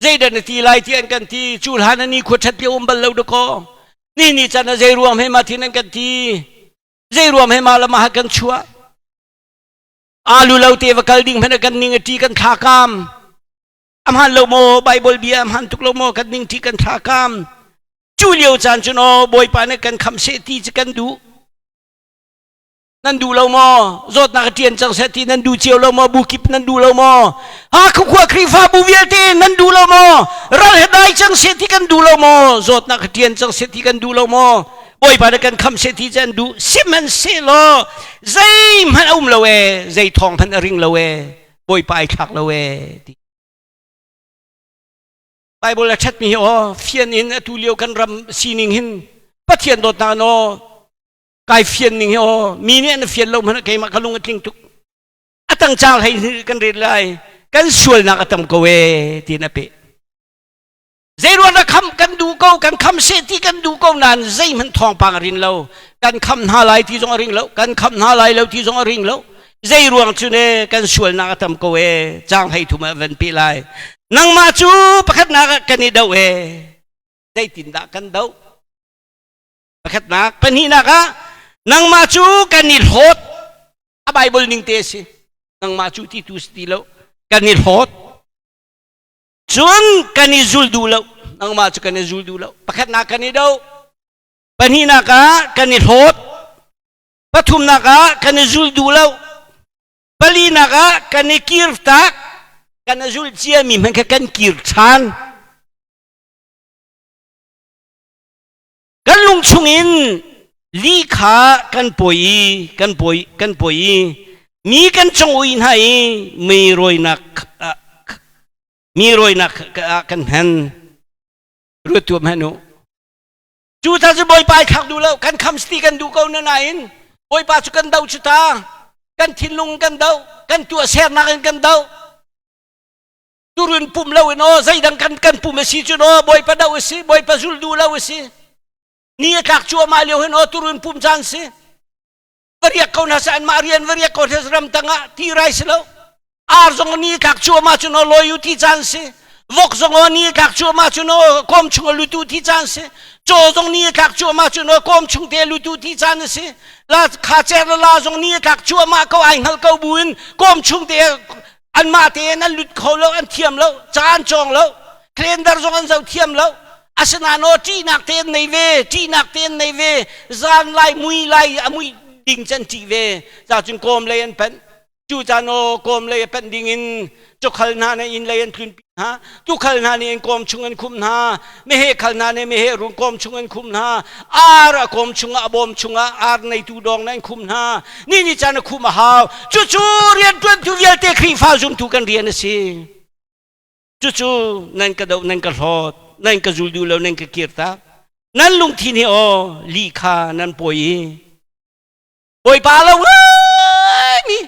Zeidah na ti lai ti an kan ti, cu hlan ah ni khua ṭhat lio um bal lo dakaw. Ni ni caan ah zei ruang he ma thin an kan ti, zei ruang he ma la ma kan chuah. Alu lo te va kal ding hmanh ah kan ning a ṭi kan thla kam. A hmaan lo maw Bible bia a hmaan tuk lo maw kan ning ṭi kan thla kam. Cu lio caan cun aw Bawipa nih kan khamh seh ti cu kan duh. Nan duh lo maw? Zawtnak a ṭian cang seh ti nan duh cio lo maw? Bu kip nan duh lo maw? Hakha khua Khrihfabu vialte nan duh lo maw? Ral he dai cang seh ti kan duh lo maw? Zawtnak a ṭian cang seh ti kan duh lo maw? Bawipa nih kan kham seh ti cu an duh. Sihmanhsehlaw zeihmanh a um lo ee, zei thawng hmanh a ring lo ee, Bawipa ai thlak lo ee ti. Bible a ṭhatmi hi aw fian in atu lio kan ram sining hin Pathian dawtnak in aw kai fian ning hi aw mi nih an fian lo hmanh keimah ka lung a tling tuk. A tang caang hlei kan rel lai, kan sualnak a tam ko ee tiin a peh. Zei ruang dah kham kan duh ko, kan kham seh ti kan duh ko nain zeihmanh thawngpang a rin lo. Kan kham hna lai ti zong a ring lo, kan kham hna lai lo ti zong a ring lo. Zei ruang cu ne kan sualnak a tam ko ee, caang 13 ah van peh lai. Nangmah cu pakhatnak ah kan i doh ee. Zeitindah kan doh? Pakhatnak, pahnihnak ah nangmah cu kan i hlawt. A Bible ning te a si. Nangmah cu ti tu si ti lo. Kan i hlawt. Cun kan i zul duh lo. Nangmah cu kan i zul duh lo. Pakhatnak kan i do. Pahnihnak ah kan i hlawt. Pathumnak ah kan i zul duh lo. Palinak ah kan i kirtak. Kan i zul ciami hmanh kha kan kir ṭhan. Kan lung chungin li kha kan pawi i kan pawi kan pawi i mi kan cong-ui hna i mi rawinak mi rawinak ah kan hman. Ruat tuah hmanh u. Cu ta cu Bawipa ai thlak duh lo, kan kham sti kan duh ko na nain Bawipa cu kan do cu ta. Kan thinlung kan do, kan tuahsernak in kan do. Turun pum lo in aw zeidang kan kan pum a si cun aw Bawipa do a si, Bawipa zul duh lo a si. Ni a tlak cuahmah lio hin aw turun pum caan si. Va riak ko hna seh, anmah rian va riak ko hna seh, ramtang ah ti rai si lo. Ar zong ni tlak cuahmah cun aw lawi u ti caan si. Vok zong aw ni tlak cuahmah cun aw kawm chung a lutu ti caan si. Caw zong ni tlak cuahmah cun aw kawm chung te lutu ti caan a si. La kha cer la la zong ni tlak cuahmah ko ai hngal ko buin kawm chung te anmah tein an lut kho lo, an thiam lo, ca an cawng lo, calendar zong an zoh thiam lo. Asinain aw ṭihnak te an nei ve, ṭihnak te an nei ve, zan lai mui lai a mui ding cu an ṭih ve. Ca cun kawm lei an panh. Cu caan aw kawm lei a panh ding in cukhal hna nih inn lei an tlunpi hna, tukhal hna nih an kawm chung an khumh hna, meheh khal hna nih meheh run kawm chung an khumh hna, ar a kawm chungah a bawm chungah ar neitu dawng nih an khumh hna. Ni ni caan a khumh a hau. Cucu rianṭuantu vialte Khrihfa zumtu kan rian a si. Cucu nan ka doh, nan ka hlawt, nan ka zul duh lo, nan ka kirtak. Nan lungthin hi aw lih kha nan pawi i Bawipa lo ngaimi,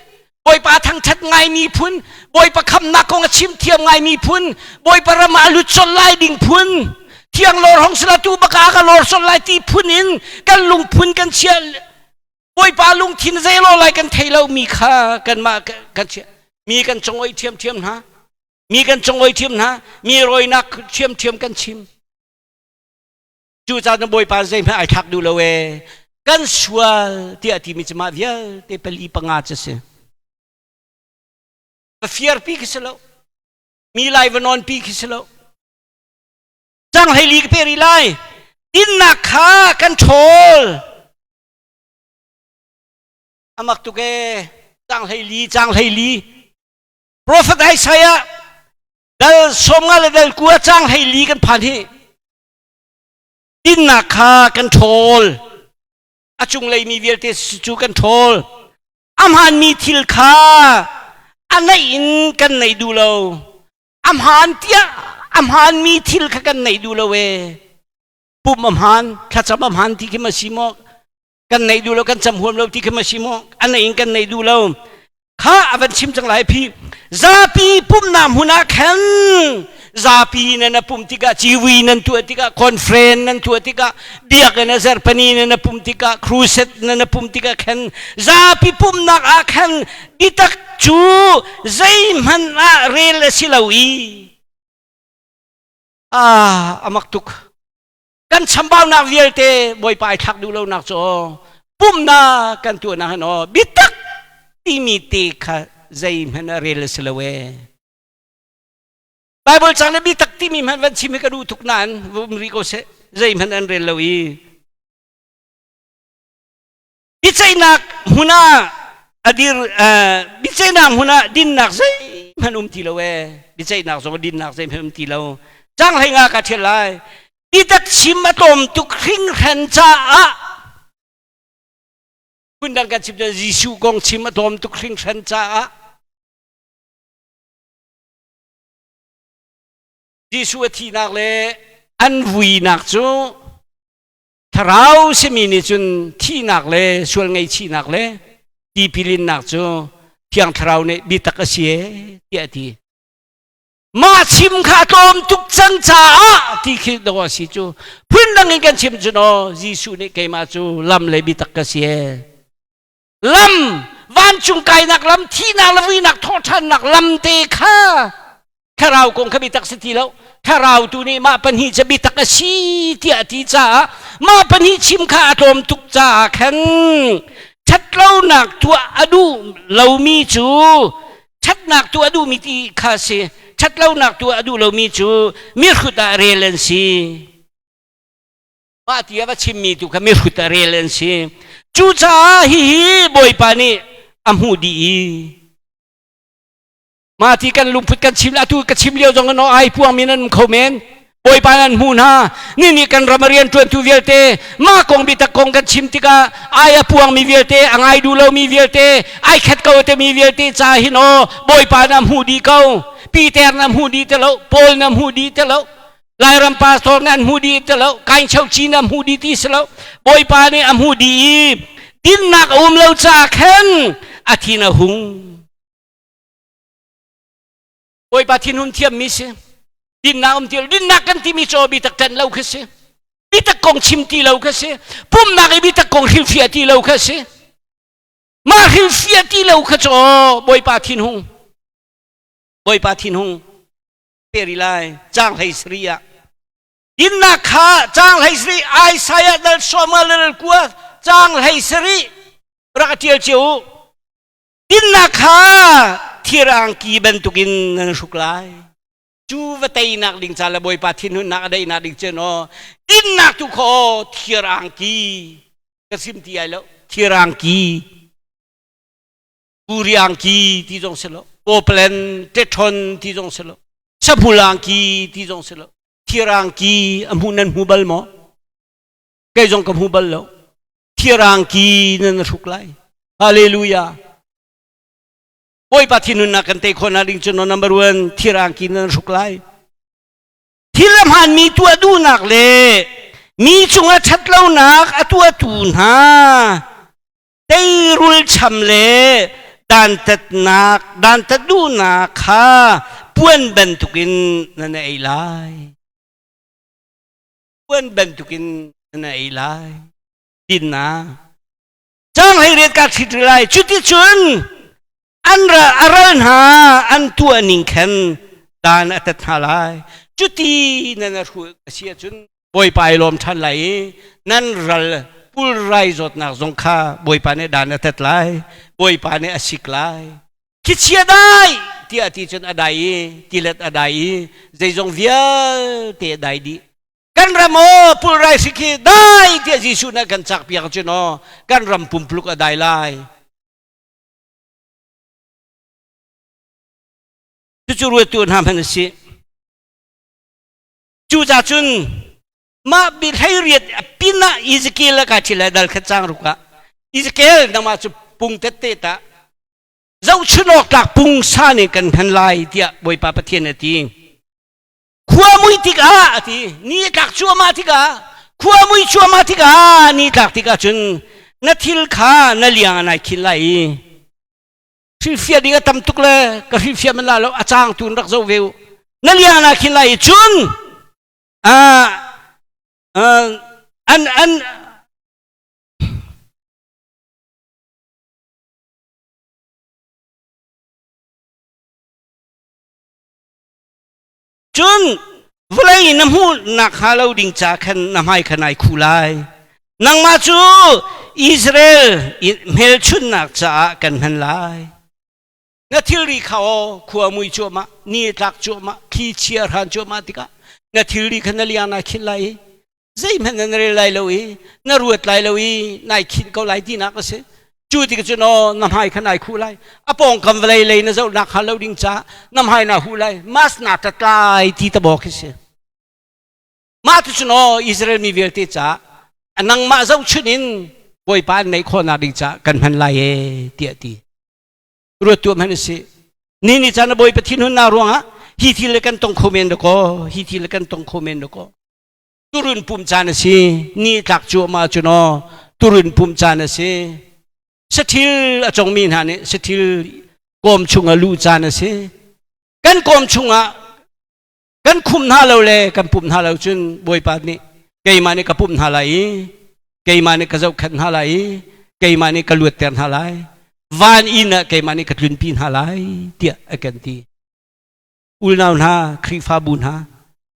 Bawipa thangṭhat ngaimi phun, Bawipa khamnak kong a chim thiam ngaimi phun, Bawipa ram ah a lut colh lai ding phun, thiang lawr hong sila tu baka ka lawr colh lai ti phun in kan lungphun kan chia. Bawipa lungthin zeilo lai kan thei lo mi kha kanmah kan chia. Mi kan congoi ṭhiamṭhiam hna, mi kan congoi ṭhiam hna, mi rawinak ṭhiamṭhiam kan chim. Cucaah Bawipa zeihmanh ai thlak duh lo ee. Kan sual tiah timi cu mah vialte pali panga cu si. Va fiarpi khi si lo. Mi lai va nawnpi khi si lo. Cang hlei li ka pe rih lai. Dinnak kha kan ṭhawl. Amak tuk ee. Cang hlei li, cang hlei li. Prophet Isaiah dal 50 le dal 20 cang 14 kan phan hi. Dinnak kha kan ṭhawl. A cunglei mi vialte cu kan ṭhawl. A hmaanmi thil kha a naih in kan naih duh lo. A hmaan tiah a hmaanmi thil kha kan naih duh lo ee. Pum a hmaan, thlacam a hmaan ti khi ma si maw? Kan naih duh lo, kan cam huam lo ti khi ma si maw? A naih in kan naih duh lo. Kha a van chim cang lai phi. Zapi pumhnak hmun ah khan zapi nan a pumh tikah, ciwi nan tuah tikah, conference nan tuah tikah, biakinn a zarhpani nan a pumh tikah, crusade nan a pumh tikah khan zapi pumhnak ah khan biatak cu zeihmanh ah rel a si lo i ah a mak tuk. Kan chambaunak vialte Bawipa ai thlak duh lonak cu pumhnak kan tuahnak hin aw biatak timi te kha zeihmanh ah rel a si lo ee. Bible cang le biatak timi hmanh van chim hi ka duh tuk nain vum rih ko seh, zeihmanh an rel lo i. Biaceihnak hmun ah a dir biaceihnak hmun ah dinnak zeihmanh um ti lo ee. Biaceihnak zong dinnak zeihmanh um ti lo. Cang hlei nga ka ṭhial lai. Biatak chim a tlawm tuk hringhran caah phundang kan chim cun Jesuh kong chim a tlawm tuk hringhran caah Jesuh a thihnak le an vuinak cu Thlarau simi nih cun thihnak le sual ngaihchihnak le tipilinnak cu Thiang Thlarau nih biatak a si ee tiah a ti. Mah chim kha a tlawm tuk cang caah ti khi dawh a si cu. Phundang in kan chim cu naw Jesuh nih keimah cu lam le biatak ka si ee. Lam vancung kainak lam thihnak le vuinak thawhṭhannak lam te kha thlarau kong kha biatak si ti lo thlarau tu nih mah pahnih cu biatak a si tiah a ti caah mah pahnih chim kha a tlawm tuk caah khan ṭhatlonak tuah a duh lomi cu ṭhatnak tuah a duhmi ti kha si ṭhatlonak tuah a duh lomi cu mihrut ah rel an si mah ti a va chimmi tu kha mihrut ah rel an si cucaah hihi Bawipa nih a hmuh dih i Mah ti kan lungput kan chim atu ka chim lio zong in ai puangmi nan um kho men. Bawipa nan hmu hna. Ni nih kan ram rian ṭuantu vialte mah kong biatak kong kan chim tikah ai a puangmi vialte a ngai duh lomi vialte ai khat ko temi vialte ca hin aw Bawipa na hmuh dih ko. Peter na hmuh dih te lo, Paul na hmuh dih te lo. Lairam pastor nih an hmuh dih te lo, Kain Chauchi na hmuh dih ti si lo. Bawipa nih a hmuh dih i dinnak a um lo caah khan a thin a hung. Bawipa thinhun thiammi si. Dinnak um ti lo. Dinnak kan timi cu biatak ṭanh lo kha si. Biatak kong chim ti lo kha si. Pumnak i biatak kong hrilhfiah ti lo kha si. Mah hrilhfiah ti lo kha cu Bawipa thinhung. Bawipa thinhung. Peri lai caang hlei sari ah. Dinnak kha caang hlei sari Isaiah dal sawma le kua caang hlei sari rak ṭial cio u. Dinnak kha thir angki bantukin nan hruk lai. Cu va teinak ding ca le Bawipa thinhunnak a daihnak ding cun aw dinnak tu kha aw thir angki ka sim ti ai lo thir angki puri angki ti zong si lo poplen tetron ti zong si lo sahmul angki ti zong si lo thir angki a hmu nan hmu bal maw kei zong ka hmu bal lo thirangki nan hruk lai hallelujah bawipa thinhunnak kan tei khawh ding cu number one thirangki nan hruk lai thil a hmaanmi tuah duhnak le mi cungah ṭhatlonak a tuahtu hna teirul cham le dantatnak dantat duhnak kha puan bantukin nan ei lai puan bantukin na ei lai dinna cang hlei riat ka ṭhit lai cuticun an ra a ral hna an tuah ning khan dan a tat hna lai cuti nan a hru a si ahcun bawipa ai lawm ṭhan lai i nan ral pulrai zawtnak zong kha bawipa nih dan a tat lai bawipa nih a sik lai Khichia dai tiah ti cun a dai i tilet a dai i zeizong vialte a dai dih. Kan ram aw pulrai hrik hi dai tiah Jesuh nih a kan cak piak cun aw kan ram pumpluk a dai lai. Cucu ruattu hna hmanh a si. Cuca cun mah bi hleiriat pinah Ezekiel a kai ṭhi lai dal khat cang ruk ah Ezekiel nangmah cu pung tette ta zohchun awk tlak pungsa nih kan hman lai tiah Bawipa Pathian a ti. Khua mui tikah a ti ni tlak cuahmah tikah khua mui cuahmah tikah ni tlak tikah cun na thil kha na liang ah nai khin lai i hrilhfiah ding a tam tuk le ka hrilhfiah man la lo a caang tu in rak zoh ve u na liang ah nai khin lai i cun an an Cun vawlei na hmuhnak hnga lo ding ca khan na hmai kha nai khuh lai. Nangmah cu Israel hmelchunhnak caah kan hman lai. Na thilri kha aw khua mui cuahmah, ni tlak cuahmah, thli chia hran cuahmah tikah na thilri kha na liang naa khinh lai i. Zeihmanh na rel lai lo i na ruat lai lo i nai khinh ko lai tinak a si. Cu tik cun aw na hmai kha nai khuh lai. A pawngkam vawlei lei na zohnak hnga lo ding caah na hmai na huh lai. Mas na tat lai ti ta bawk hi si. Mah tu cun aw Israel mi vialte caah nangmah zohchun in Bawipa an neih khawhnak ding caah kan hman lai e tiah ti. Ruat tuah hmanh si. Ni ni caan a Bawipa thinhunnak ruangah hi thil le kan tong kho men dakaw, hi thil le kan tong kho men dakaw. Turun pum caan a si. Ni tlak cuahmah cun aw turun pum caan a si. Sathil a congmi hna nih sathil kawm chung a luh caan a si. Kan kawm chungah kan khumh hna lo le kan pumh hna lo cun Bawipa nih keimah nih ka pumh hna lai i keimah nih ka zohkhenh hna lai i keimah nih ka luatter hna lai van inn ah keimah nih ka tlunpi hna lai tiah a kan ti. Unau hna, Khrihfabu hna,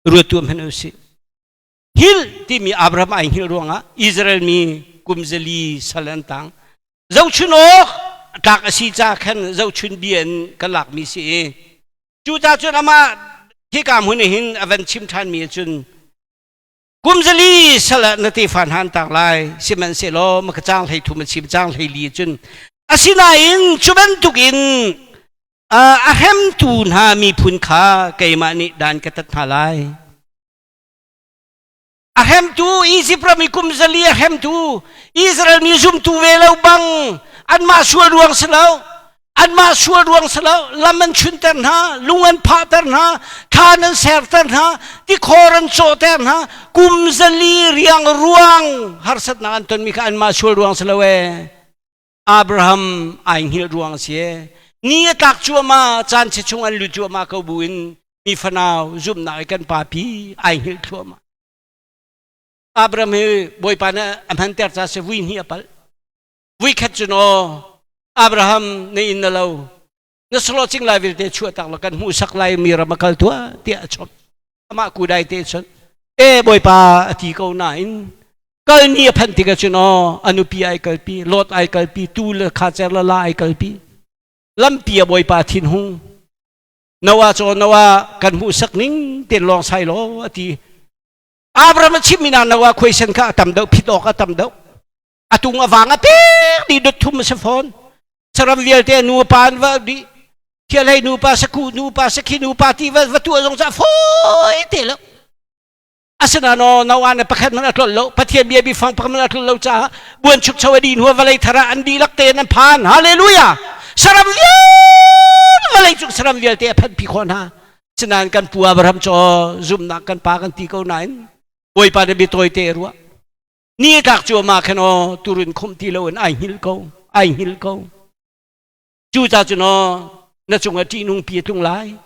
ruat tuah hmanh usih. Hil timi Abraham ai hngilh ruangah Israel mi kum zali sal an tang. Zohchun awk tlak a si ca khan zohchun bia in kan lakmi si i cucaah cun amah hika hmun hin a van chim ṭhanmi cun kum zali sal ah na tefa hna an tang lai sihmanhsehlaw maka caang 13 a chim caang 14 cun asinain cu bantukin a hremtu hna miphun kha keimah nih dan ka tat hna lai. A hremtu Izipt ram i kum 400 a hremtu Israel mi zumtu ve lo bang anmah sual ruang si lo anmah sual ruang si lo lam an chunter hna lung an phahter hna thlan an serter hna tikhor an cawhter hna kum 400 riang ruang harsatnak an tonmi kha anmah sual ruang si lo ee Abraham ai hngilh ruang a si ee. Ni a tlak cuahmah, caan chia chung an lut cuahmah ko buin mi fanau zumhnak i kan papi ai hngilh thluahmah. Abraham hi Bawipa nih a hmanter ca si vui hnih a palh. Vui khat cu naw Abraham na inn na lo na salo cing lai vialte chuah tak la kan hmuhsak lai mi ram a kal tuah tiah a chawnh. Amah kudai te cun e Bawipa a ti ko nain kal ni a phanh tikah cun aw a nupi ai kalpi Lot ai kalpi tu le khacer le la ai kalpi lampi a Bawipa thinhung Noah cu Noah kan hmuhsak ning ten lawng sai law a ti Abraham a chimmi na Noah khuaisen kha a tam deuh phit awk a tam deuh a tung a vang a pek dih dot thum a si fawn saram vialte nu pa an va dih thialhei nu pa sakhu nu pa sakhi nu pa ti va va tuah zong ca fawi te lo asinain no no an pakhat man a tlol lo pathian bia bi fang pakhat man a tlol lo caah buan chuk cho a din hua vawlei thar ah an dihlak tein an phan hallelujah saram vialte vawlei cung saram vialte a phanh pi khawh hna sinain kan pu Abraham cu zumnak kan pa kan ti ko nain Bawipa nih biatawi te ruah ni tlak cuahmah khan aw turun khumh ti loin ai hngilh ko ai hngilh ko cu ca cun aw na cungah ṭihnung pi a tlung lai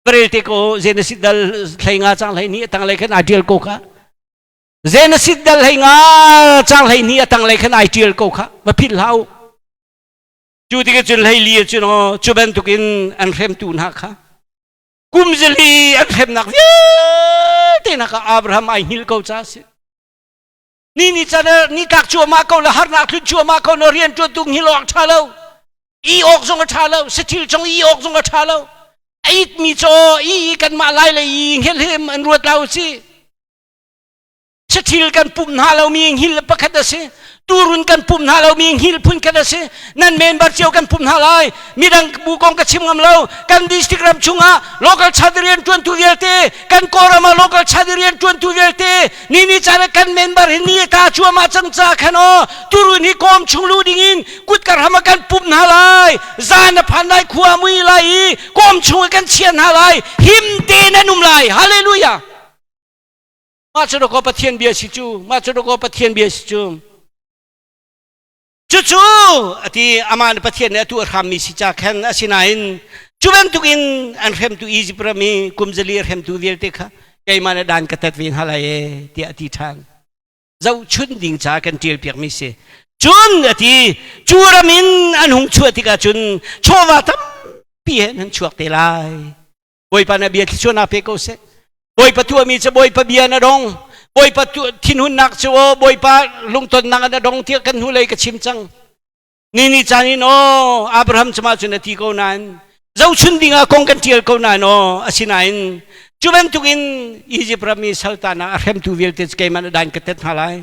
varel te ko Genesis dal 15 cang 12 a tanglei khan ai ṭial ko kha Genesis dal 15 cang 12 a tanglei khan ai ṭial ko kha va philh hlah u cu tikah cun 14 cun aw cu bantukin an hremtu hna kha kum 400 an hremnak vialte hna kha Abraham ai hngilh ko ca a si Ni ni can ni tlak cuahmah ko le harnak tlun cuahmah ko na rian ṭuan tu hngilh awk ṭha lo. I awk zong a ṭha lo. Sathil cong i awk zong a ṭha lo. A it mi caw i kanmah lai le i hngilh hi an ruat lo si. Sathil kan pumh hna lo mi hngilh pakhat a si. Turun kan pumh hna lo mi hngilh phun khat a si. Nan member cio kan pumh hna lai. Midang bu kong ka chim ngam lo. Kan district ram chungah local church rian ṭuantu vialte, kan Kawlram ah local church rian ṭuantu vialte, ni ni caan kan member hi ni ta cuahmah cang ca khan aw turun hi kawm chung lu ding in kutkar ham ah kan pumh hna lai. Zan a phan lai khua mui lai i kawm chung ah kan chia hna lai. Him tein an um lai. Hallelujah. Mah cu ko Pathian bia si cu. Mah cu ko Pathian bia si cu. Cucu ati amah nih Pathian nih a tuah hrammi si ca khan asinain cu bantukin an hremtu Izipt ram i kum 400 a hremtu vialte kha keimah nih dan ka tat ve hna lai ee tiah a ti ṭhan. Zohchun ding ca kan ṭial piakmi si. Cun a ti cu ram in an hung chuah tikah cun chawva tampi he nan chuak te lai. Bawipa na bia thluachuahnak pe ko seh. Bawipa tuahmi cu Bawipa bia na dong. Bawipa thinhunnak cu aw Bawipa lungtonnak na dong tiah kan hnulei ka chim cang. Ni ni caan in aw Abraham cuma cun a ti ko nain zohchun ding ah kong kan tial ko nain aw asinain Cu bantukin Izipt ram i saltan ah a hremtu vialte cu keimah nih dan ka tet hna lai.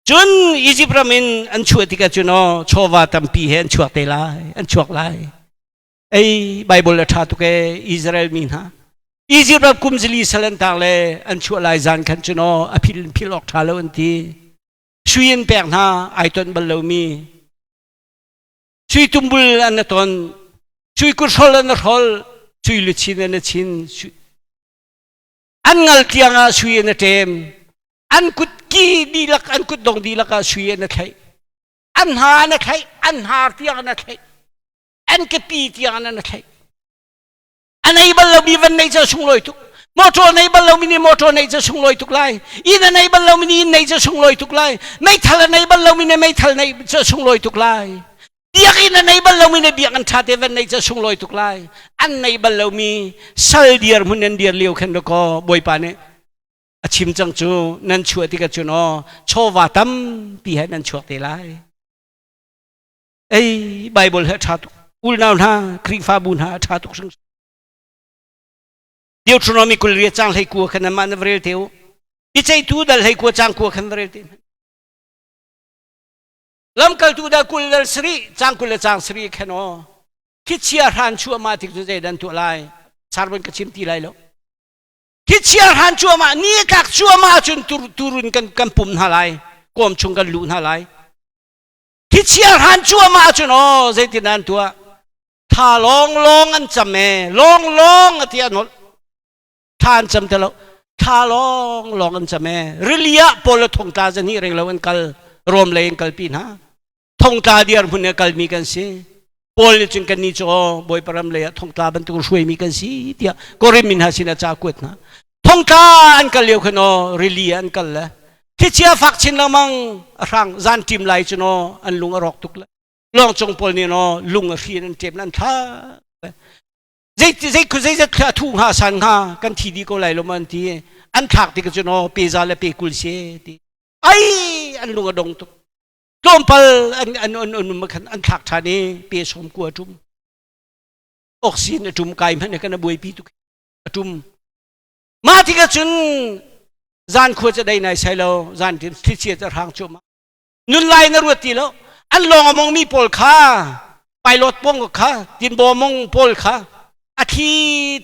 Cun Izipt ram in an chuah tikah cun aw chawva tampi he an chuak te lai, an chuak lai. Ei Bible a ṭha tuk ee Israel mi hna. Izipt ram kum zili sal an tang le an chuah lai zan khan cun aw a phil in phil awk ṭha lo an ti. Sui an pek hna ai ton bal lomi. Sui tumbul an na ton, sui kuthrol an na hrol, sui luchin an na chin. An ngal tiang ah sui an na ṭem. An kut ki dihlak, an kut dong dihlak ah sui an na thlaih. An hna an na thlaih, an hnar tiang an na thlaih. An kepi tiang an na thlaih. A nei bal lomi van nei cu sunglawi tuk. Motor nei bal lomi nih motor nei cu sunglawi tuk lai. Inn a nei bal lomi nih inn nei cu sunglawi tuk lai. Meithal a nei bal lomi nih meithal nei cu sunglawi tuk lai. Biakinn a nei bal lomi nih biakinn ṭha te van nei cu sunglawi tuk lai. An nei bal lomi sal dir hmun an dir lio khan dakaw Bawipa nih a chim cang cu nan chuah tikah cun aw chawva tampi he nan chuak te lai. Ei Bible he ṭha tuk. Unau hna, Khrihfabu hna a ṭha tuk hringhran. Deuteronomy 20 cang hlei kua khan anmah na va rel te u. Biceihtu dal hlei kua cang kua khan va rel te. Lamkaltu dal 20 dal sarih cang 20 le cang sarih khan aw. Khichia hran chuahmah tik cu zeidan tuah lai? Sarvan ka chim ti lai lo. Khichia hran cuahmah ni tlak cuahmah ahcun tur turun kan kan pum hna lai. Kawm chung kan luh hna lai. Thichia hran cuahmah ahcun aw zeitin an tuah thla lawng lawng an cam e lawng lawng a ti an holh thla an cam te lo thla lawng lawng an cam e rili ah Paul le thongtla zahnih reng lo an kal Rom lei an kalpi hna thongtla diar hmun i kalmi kan si Paul nih cun kannih cu aw Bawipa ram lei ah thongtla bantuk hruaimi kan si tiah Korin mi hna sinah ca kuat hna thongtla an kal lio khan aw rili ah an kal le thlichia fak chin lengmang a hrang zan ṭim lai cu naw an lung a rawk tuk le lawng cung pawl nih naw lung a hri in an ṭem an thla zei zei zei zat thla thu hnga san hnga kan thi dih ko lai lo ma an ti an thlak tik cu naw pe za le pe 20 se ti ai an lung a dong tuk tlawmpal an an an an um khan an thlak ṭhan i pe som ku a ṭum oxygen a ṭum kai hmanh kan a buaipi tuk a ṭum Mah tikah cun zan khua cu dei nai sai lo zan tin thlichia cu hrang cuahmah nun lai na ruat ti lo an lawng a mongmi pawl kha pilot pong kha tinbaw mong pawl kha a thli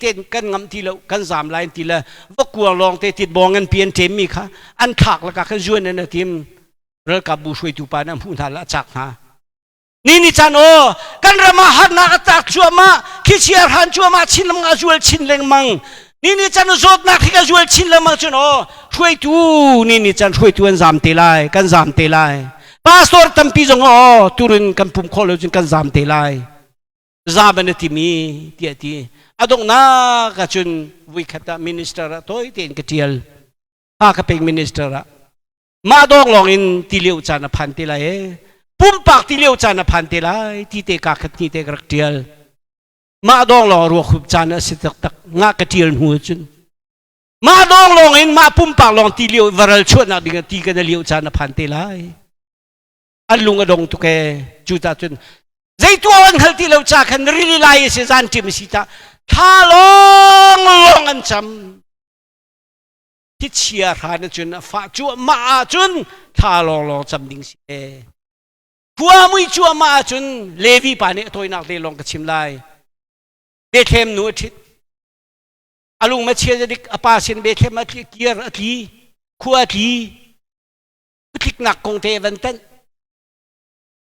ten kan ngam ti lo kan zam lai ti le vakuang lawng te tinbaw ngan pi an ṭem mi kha an thlak laka khan zuan an tim ralkap bu hruaitu pa na hmuh hna la a chak hna Ni ni caan aw kan ram ah harnak a tlak cuahmah thlichia hran cuahmah chin lengmang a zual chin lengmang ni ni caan zawtnak hi ka zual chin lengmang cun aw hruaitu ni ni caan hruaitu an zam te lai kan zam te lai pastor tampi zong aw turin kan pum khawh lo cun kan zam te lai zam an timi tiah ti a donghnak ahcun vuikhat ah minister ah tawi tein ka tial ha ka pek minister ah Mah dawng lawng in ti lio caan a phan te lai ee. Pumpak ti lio caan a phan te lai ti te ka khat ni te ka rak tial. Mah dawng lawng ruak hup caan a si taktak nga ka tial hnu cun. Mah dawng lawng in mah pumpak lawng ti lio varal chuahnak ding ti kan lio caan a phan te lai. An lung a dong tuk ee. Cu ta cun zei tuah an hngal ti lo ca khan rili lai a si zan ṭim a si ta thla lawng lawng an cam. Thichia hran cun a fah cuahmah ahcun thla lawnglawng cam ding si e. Khua mui cuahmah ahcun Levi pa nih a tawinak te lawng ka chim lai. Bethlehem nu a ṭhit. A lung ma chia dik a pa sin Bethlehem a tli kiar a tli khua a tli. Tliknak kong te van tanh.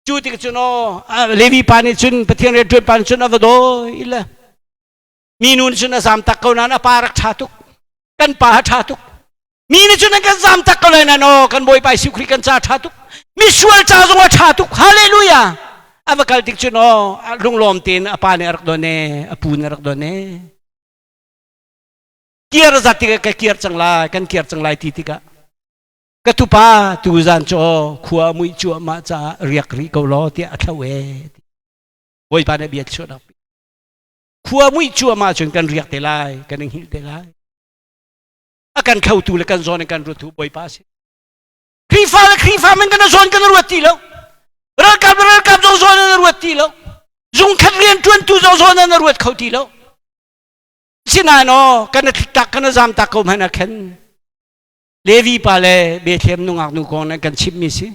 Cu tik cun aw Levi pa nih cun Pathian rianṭuan pa nih cun a va dawi le mi nu nih cun a zam tak ko nain a pa rak ṭha tuk kan pa a ṭha tuk mi nih cun an kan zam tak ko lai nain aw kan bawipa Jesuh Khrih kan ca ṭha tuk misual ca zong a ṭha tuk hallelujah a va kal tik cun aw lunglawm tein a pa nih a rak don e a pu nih a rak don e kiar zat tikah ka kiar cang lai kan kiar cang lai ti tikah ka tupa tu zan cu khua muih cuahmah caah riak rih ko law tiah a thlo e bawipa nih bia chuahnak khua muih cuahmah cun kan riak te lai kan i hngilh te lai a kan khotu le kan zawn in kan ruattu bawipa a si Khrihfa le Khrihfa men kan zawn kan ruat ti lo ralkap le ralkap zong zawn an ruat ti lo zungkhat rian ṭuantu zong zawn an ruat kho ti lo. Sinain aw kan thlik kan zam tak ko hmanh ah khan Levi pa le Bethlehem nungak nu kong nan kan chimmi si.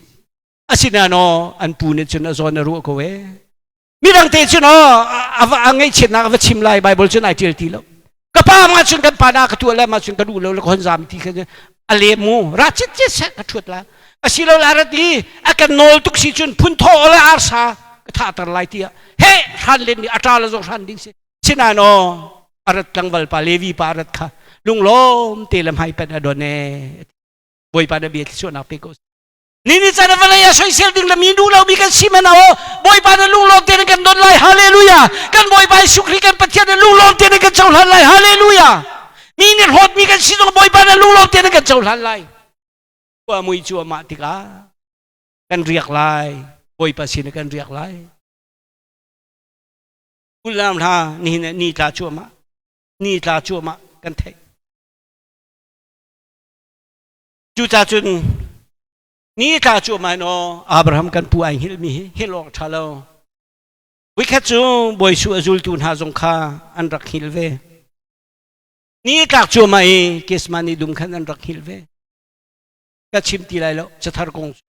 Asinain aw an pu nih cun a zawn a ruah ko ee. Midang te cun aw a ngaihchiatnak a va chim lai Bible cun ai ṭial ti lo. Ka pa ma cun kan pa na ka tuah le ma cun ka duh lo le ka hon zam ti kha a lem mu ra cit cit seh ka ṭhuat la. Asilo la rat i a kan nawl tuk si cun phun thaw le arsa ka thahter lai tiah he hran len ni a ṭa le zong hran ding si. Sinain aw a rat tlangval pa Levi pa a rat kha lunglawm te le hmai panh a don ee. Bawipa na bia thluachuahnak pe ko. Ni ni caan vawlei ah soisel ding le mi duh lomi kan si man aw Bawipa na lunglawm te kan don lai hallelujah kan Bawipa Jesuh Khrih kan Pathian na lunglawm te kan cohlan lai hallelujah mi nih hlawtmi kan si zong Bawipa na lunglawm te kan cohlan lai khua mui cu amah tikah kan riak lai Bawipa sin kan riak lai Ulam hna nihin ni tla cuahmah ni tla cuahmah kan theih cuca cun ni tla cuahmah in aw Abraham kan pu ai hngilh mi hi hngilh awk ṭha lo Voikhat cu Bawi Su a zultu hna zong kha an rak hngilh ve ni tlak cuahmah i Kesmani dum khan an rak hngilh ve ka chim ti lai lo cathar kong cu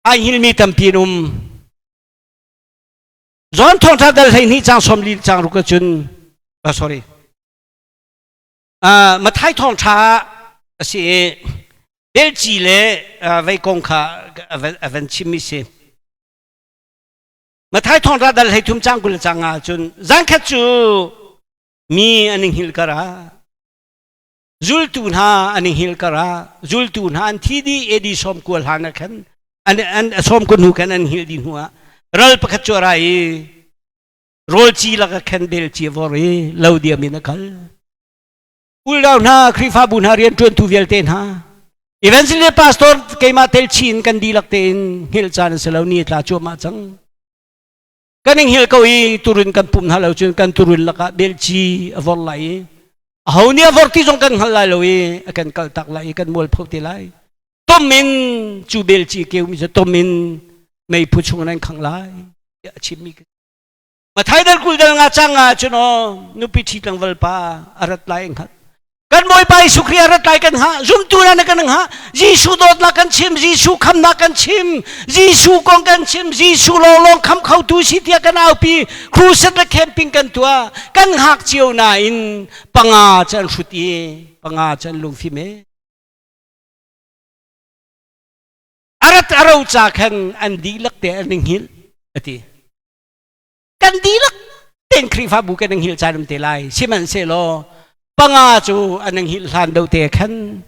ai hngilmi tampi an um John thawngṭha dal 12 cang 40 cang ruk cun oh, sorry uh, Mathai thawngṭha a si i belci le uh, vei kong kha a van chimmi si Mathai thawngṭha dal 13 cang 20 cang nga cun zan khat cu mi an i hngilh kar ah Zultu hna an i hngilh karah zultu hna an thi dih AD 90 hlan ah khan an an 90 hnu khan an hngilh dih hnu ah ral pakhat cu a ra i rawl ci lakah khan bel ci a vor i lo diam in a kal. Uldau hna Khrihfabu hna rianṭuantu vialte hna Evangelist pastor keimah tel chin kan dihlak tein hngilh caan a si lo ni a tla cuahmah cang. Kan i hngilh ko i turun kan pumh hna lo cun kan turun lakah belci a vor lai i aho nih a vor ti zong kan hngal lai lo i a kan kaltak lai i kan mualpho te lai. Tom in cu belci keumi cu tom in meiphu chung in an khangh lai tiah a chimmi Mathai dal 20 dal nga cang ah cun aw nupi ṭhi tlangval pa a rat lai in hngalh Kan Bawipa Jesuh Khrih a rat lai kan hngah, zumtu na kan hngah, Jesuh dawtnak kan chim, Jesuh khamnak kan chim, Jesuh kong kan chim, Jesuh lawnglawng kham khotu si tiah kan aupi, crusade le camping kan tuah, kan hngak cio nain panga cu an hrut i panga cu an lungfim e. Arat aro ca khan an dihlak te an hngilh ati. Kan dihlak tein Khrihfabu kan hngilh caan um te lai. Sihmanhsehlaw panga cu an hngilh hlan do te khan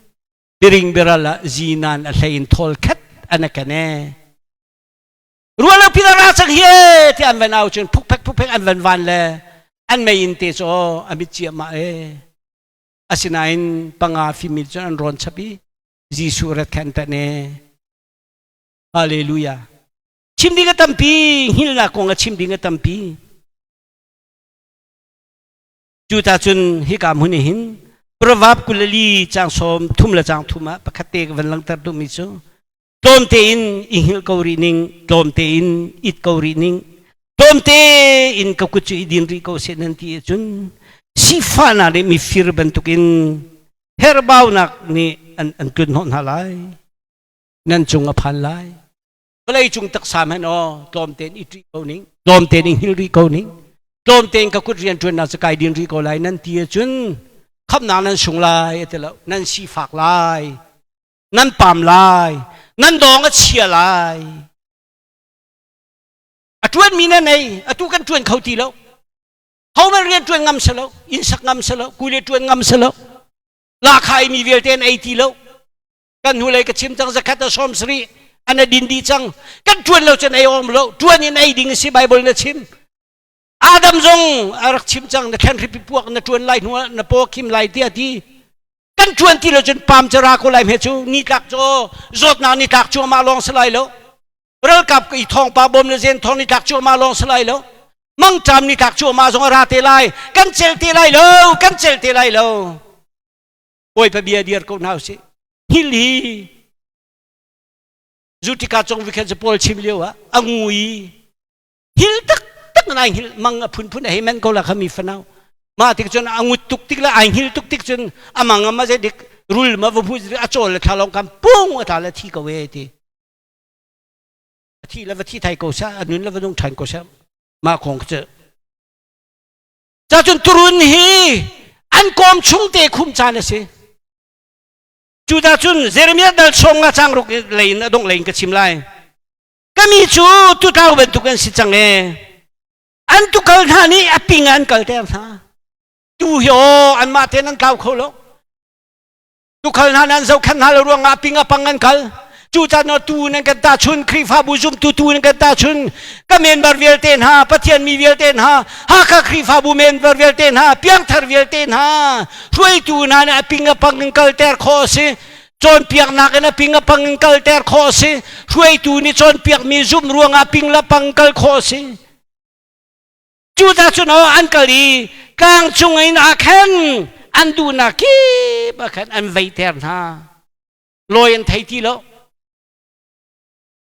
biring biral ah zinan a hlei in thawl khat an a kan e. Rualo pin a ra cang hi e ti an van au cun phukphek phukphek an van van le an mei te cu a mit ciahmah e. Asinain panga fimi cu an rawn chap i Jesuh rat khan tan e. Hallelujah. Chim ding a tampi, hngilnak kong a chim ding a tampi. Cu ta cun hika hmun hin Proverb 24 cang 30 le cang thum ah pakhat te ka van langter duhmi cu tlawm tein i hngilh ko rih ning, tlawm tein it ko rih ning, tlawm tein ka kut cu i din rih ko seh nan ti ahcun sifahnak nih mifir bantukin herbaunak nih an an tlun hnawh hna lai. Nan cung a phan lai. Vawlei cung taksa hmanh aw tlawm tein i ṭih ko ning tlawm tein i hngilh rih ko ning tlawm tein ka kut rian ṭuannak cu kai din rih ko lai nan ti ahcun khamnak nan sung lai a ti lo nan sifak lai nan pam lai nan dawng a chia lai a ṭuanmi na nei atu kan ṭuan kho ti lo homan rian ṭuan ngam si lo inn sak ngam si lo kule ṭuan ngam si lo lakhai mi vialte an ei ti lo Kan hnulei ka chim cang zakhat a 70 an a din dih cang. Kan ṭuan lo cun ei awm lo. Ṭuan in ei ding a si Bible na chim. Adam zong a rak chim cang na thlen hripi puak na ṭuan lai hnu ah na paw khim lai tiah ti. Kan ṭuan ti lo cun pam cu ra ko lai hme cu ni tlak cu zawtnak ni tlak cuahmah lawng si lai lo. Ralkap i thawngpa bom le zen thawng ni tlak cuahmah lawng si lai lo. Mangṭam ni tlak cuahmah zong a ra te lai. Kan cel te lai lo. Kan cel te lai lo. Bawipa bia dir ko hna usih. Hil hi Zutika cung vikhen cu Paul chim lio ah a ngu i hil taktak man ai hngilh mang a phunphun a hei men ko la kha mi fanau ma tik cun a ngut tuk tik le ai hngil tuk tik cun a mang a ma zei dik rul ma va hmu a cawl le thla long kam pung a tla le thi ko e ti a thi le va thi thai ko sa a nun le va nung than ko sa ma khong cu ca cun turun hi an kawm chung te khum caan a si. Cuta cun Jeremiah dal sawm nga cang ruk lei in a dongh lei in ka chim lai. Ka mi cu tutlau bantuk an si cang e. An tukal hna nih a ping ah an kalter hna. Tu hi aw anmah tein an tlau kho lo. Tukhal hna nan zohkhenh hna lo ruangah a ping a pang an kal. Cucaah tu nan kan tahchun Khrihfabu zumtu tu nan kan tahchun ka member vialte hna Pathian mi vialte hna Hakha Khrihfabu member vialte hna piangthar vialte hna hruaitu hna nih a ping a pang in kalter khawh a si. Cawnpiaknak in a ping a pang in kalter khawh a si. Hruaitu nih cawnpiakmi zumh ruangah ping le pang kal khawh a si. Cucaah cun an kal i tlang cung in ah khan an duhnak kip ah khan an veiter hna. Lawi an thei ti lo.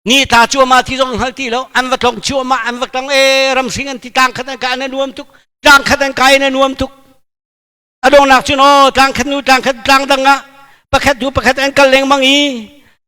Ni tla cuahmah ti zong hngal ti lo. An va tlong cuahmah, an va tlong e ramhring an ti tlang khat an kai an nuam tuk. Tlang khat an kai an nuam tuk. A dongnak cun aw tlang khat nu tlang khat tlang dang ah pakhat hnu pakhat an kal lengmang i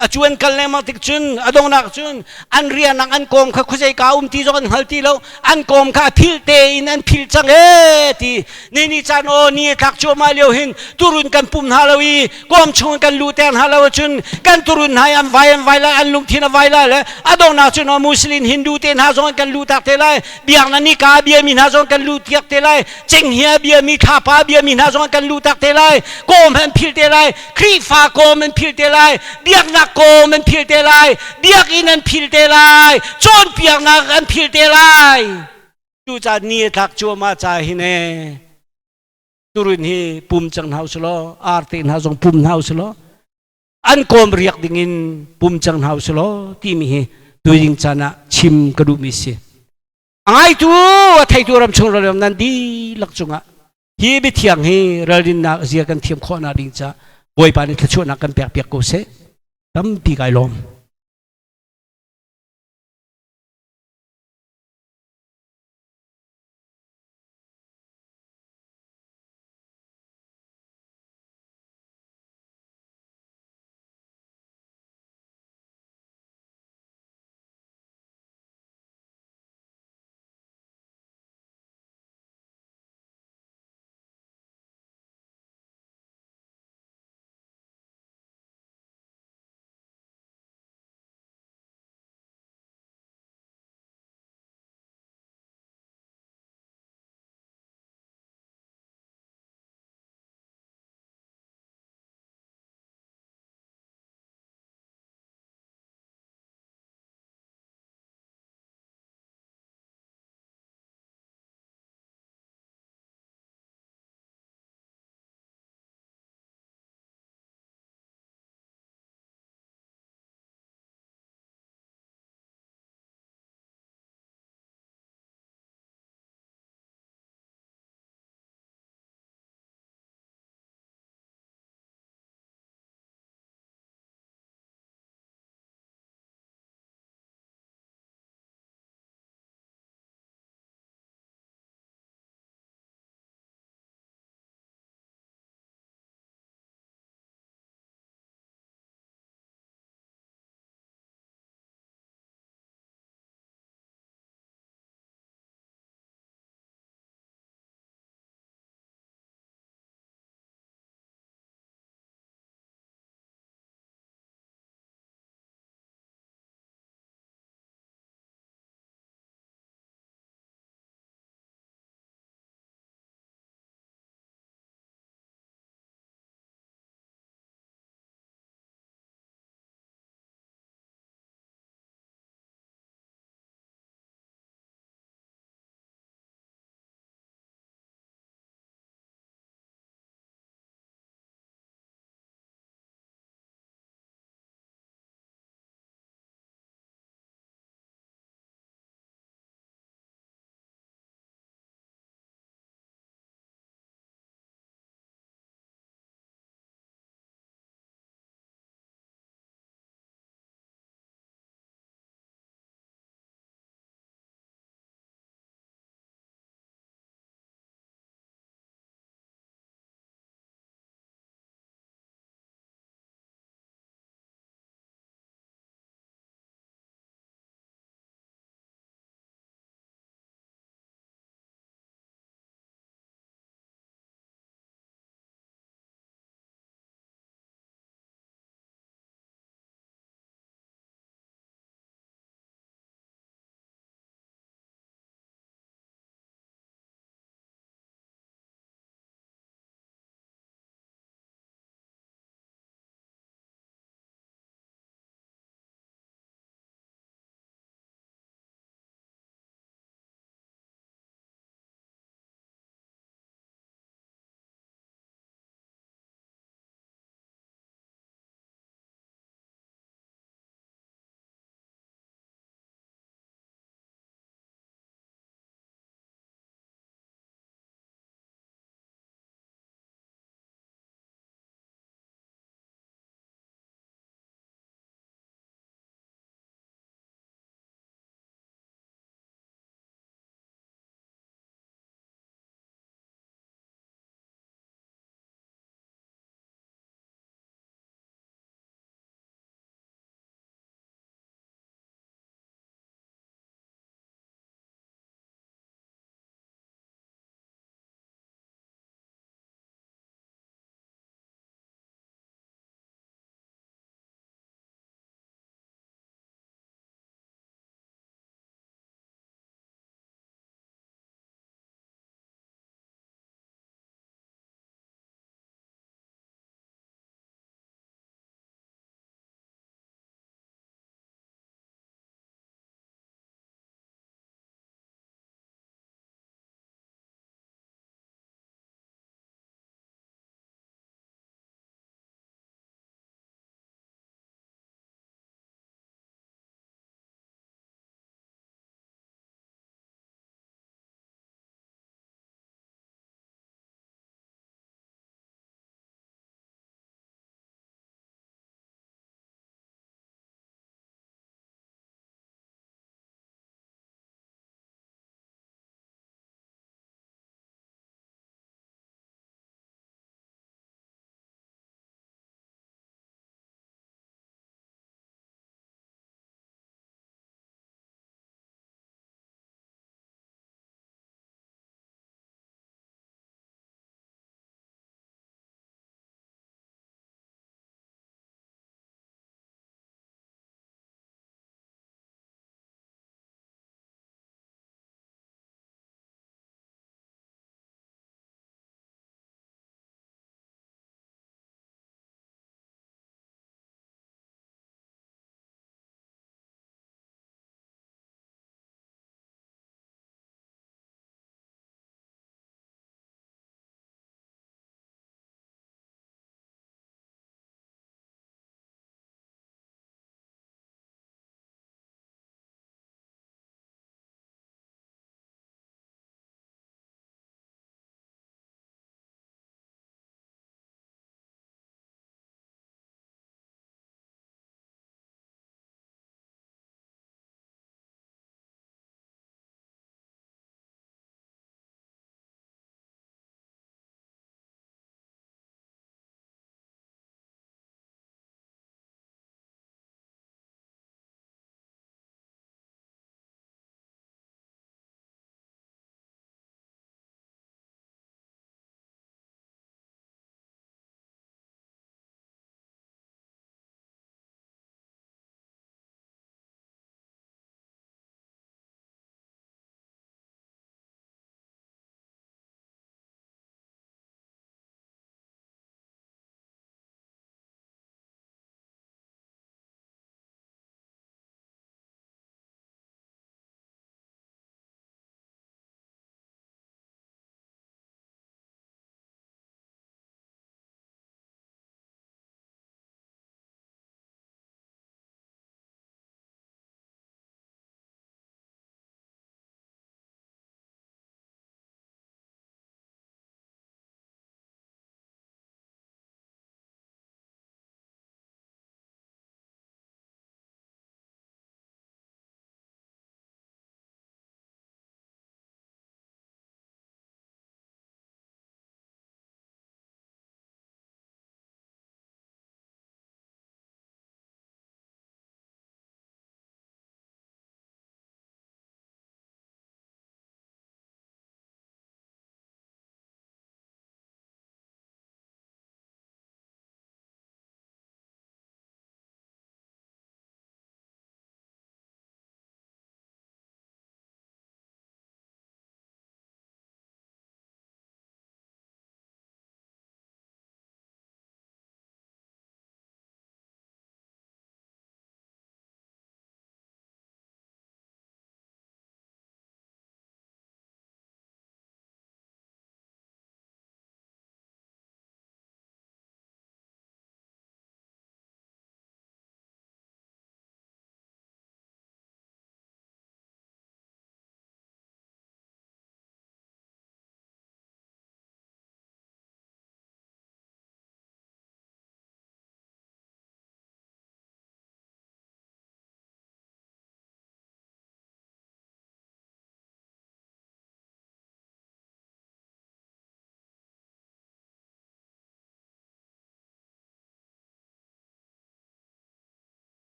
a cu an kal lengmang tik cun a dongnak cun an rianak an kawm kha khuazei ka um ti zong an hngal ti lo. An kawm kha a phil tein an phil cang e ti ni ni caan aw ni a tlak cuahmah lio hin turun kan pum hna lo i kawm chung kan luhter hna lo ahcun kan turun hna i an vai an vai lai, an lungthin a vai lai le a donghnak cun aw Muslim Hindu te hna zong kan luhtak te lai, biaknak nika biami hna zong kan luh tiak te lai, cenghngia biami, thlapa biami hna zong kan luhtak te lai, kawm an phil te lai, Khrihfa kawm an phil te lai, biaknak kawm an phil te lai, biakinn an phil te lai, cawnpiaknak an phil te lai. Cucaah ni a tlak cuahmah ca hin e turun hi pum cang hna usulaw, arte hna zong pum hna usulaw, an kawm riak dingin pum cang hna usulaw timi hi tuiding caan ah chim ka duhmi si. A ngaitu a theitu ram chung ram nan dihlak cungah hi biathiang hi ralrinnak zia kan thiam khawhnak ding ca Bawipa nih thluachuahnak kan pek piak ko seh. Tampi kai lawm.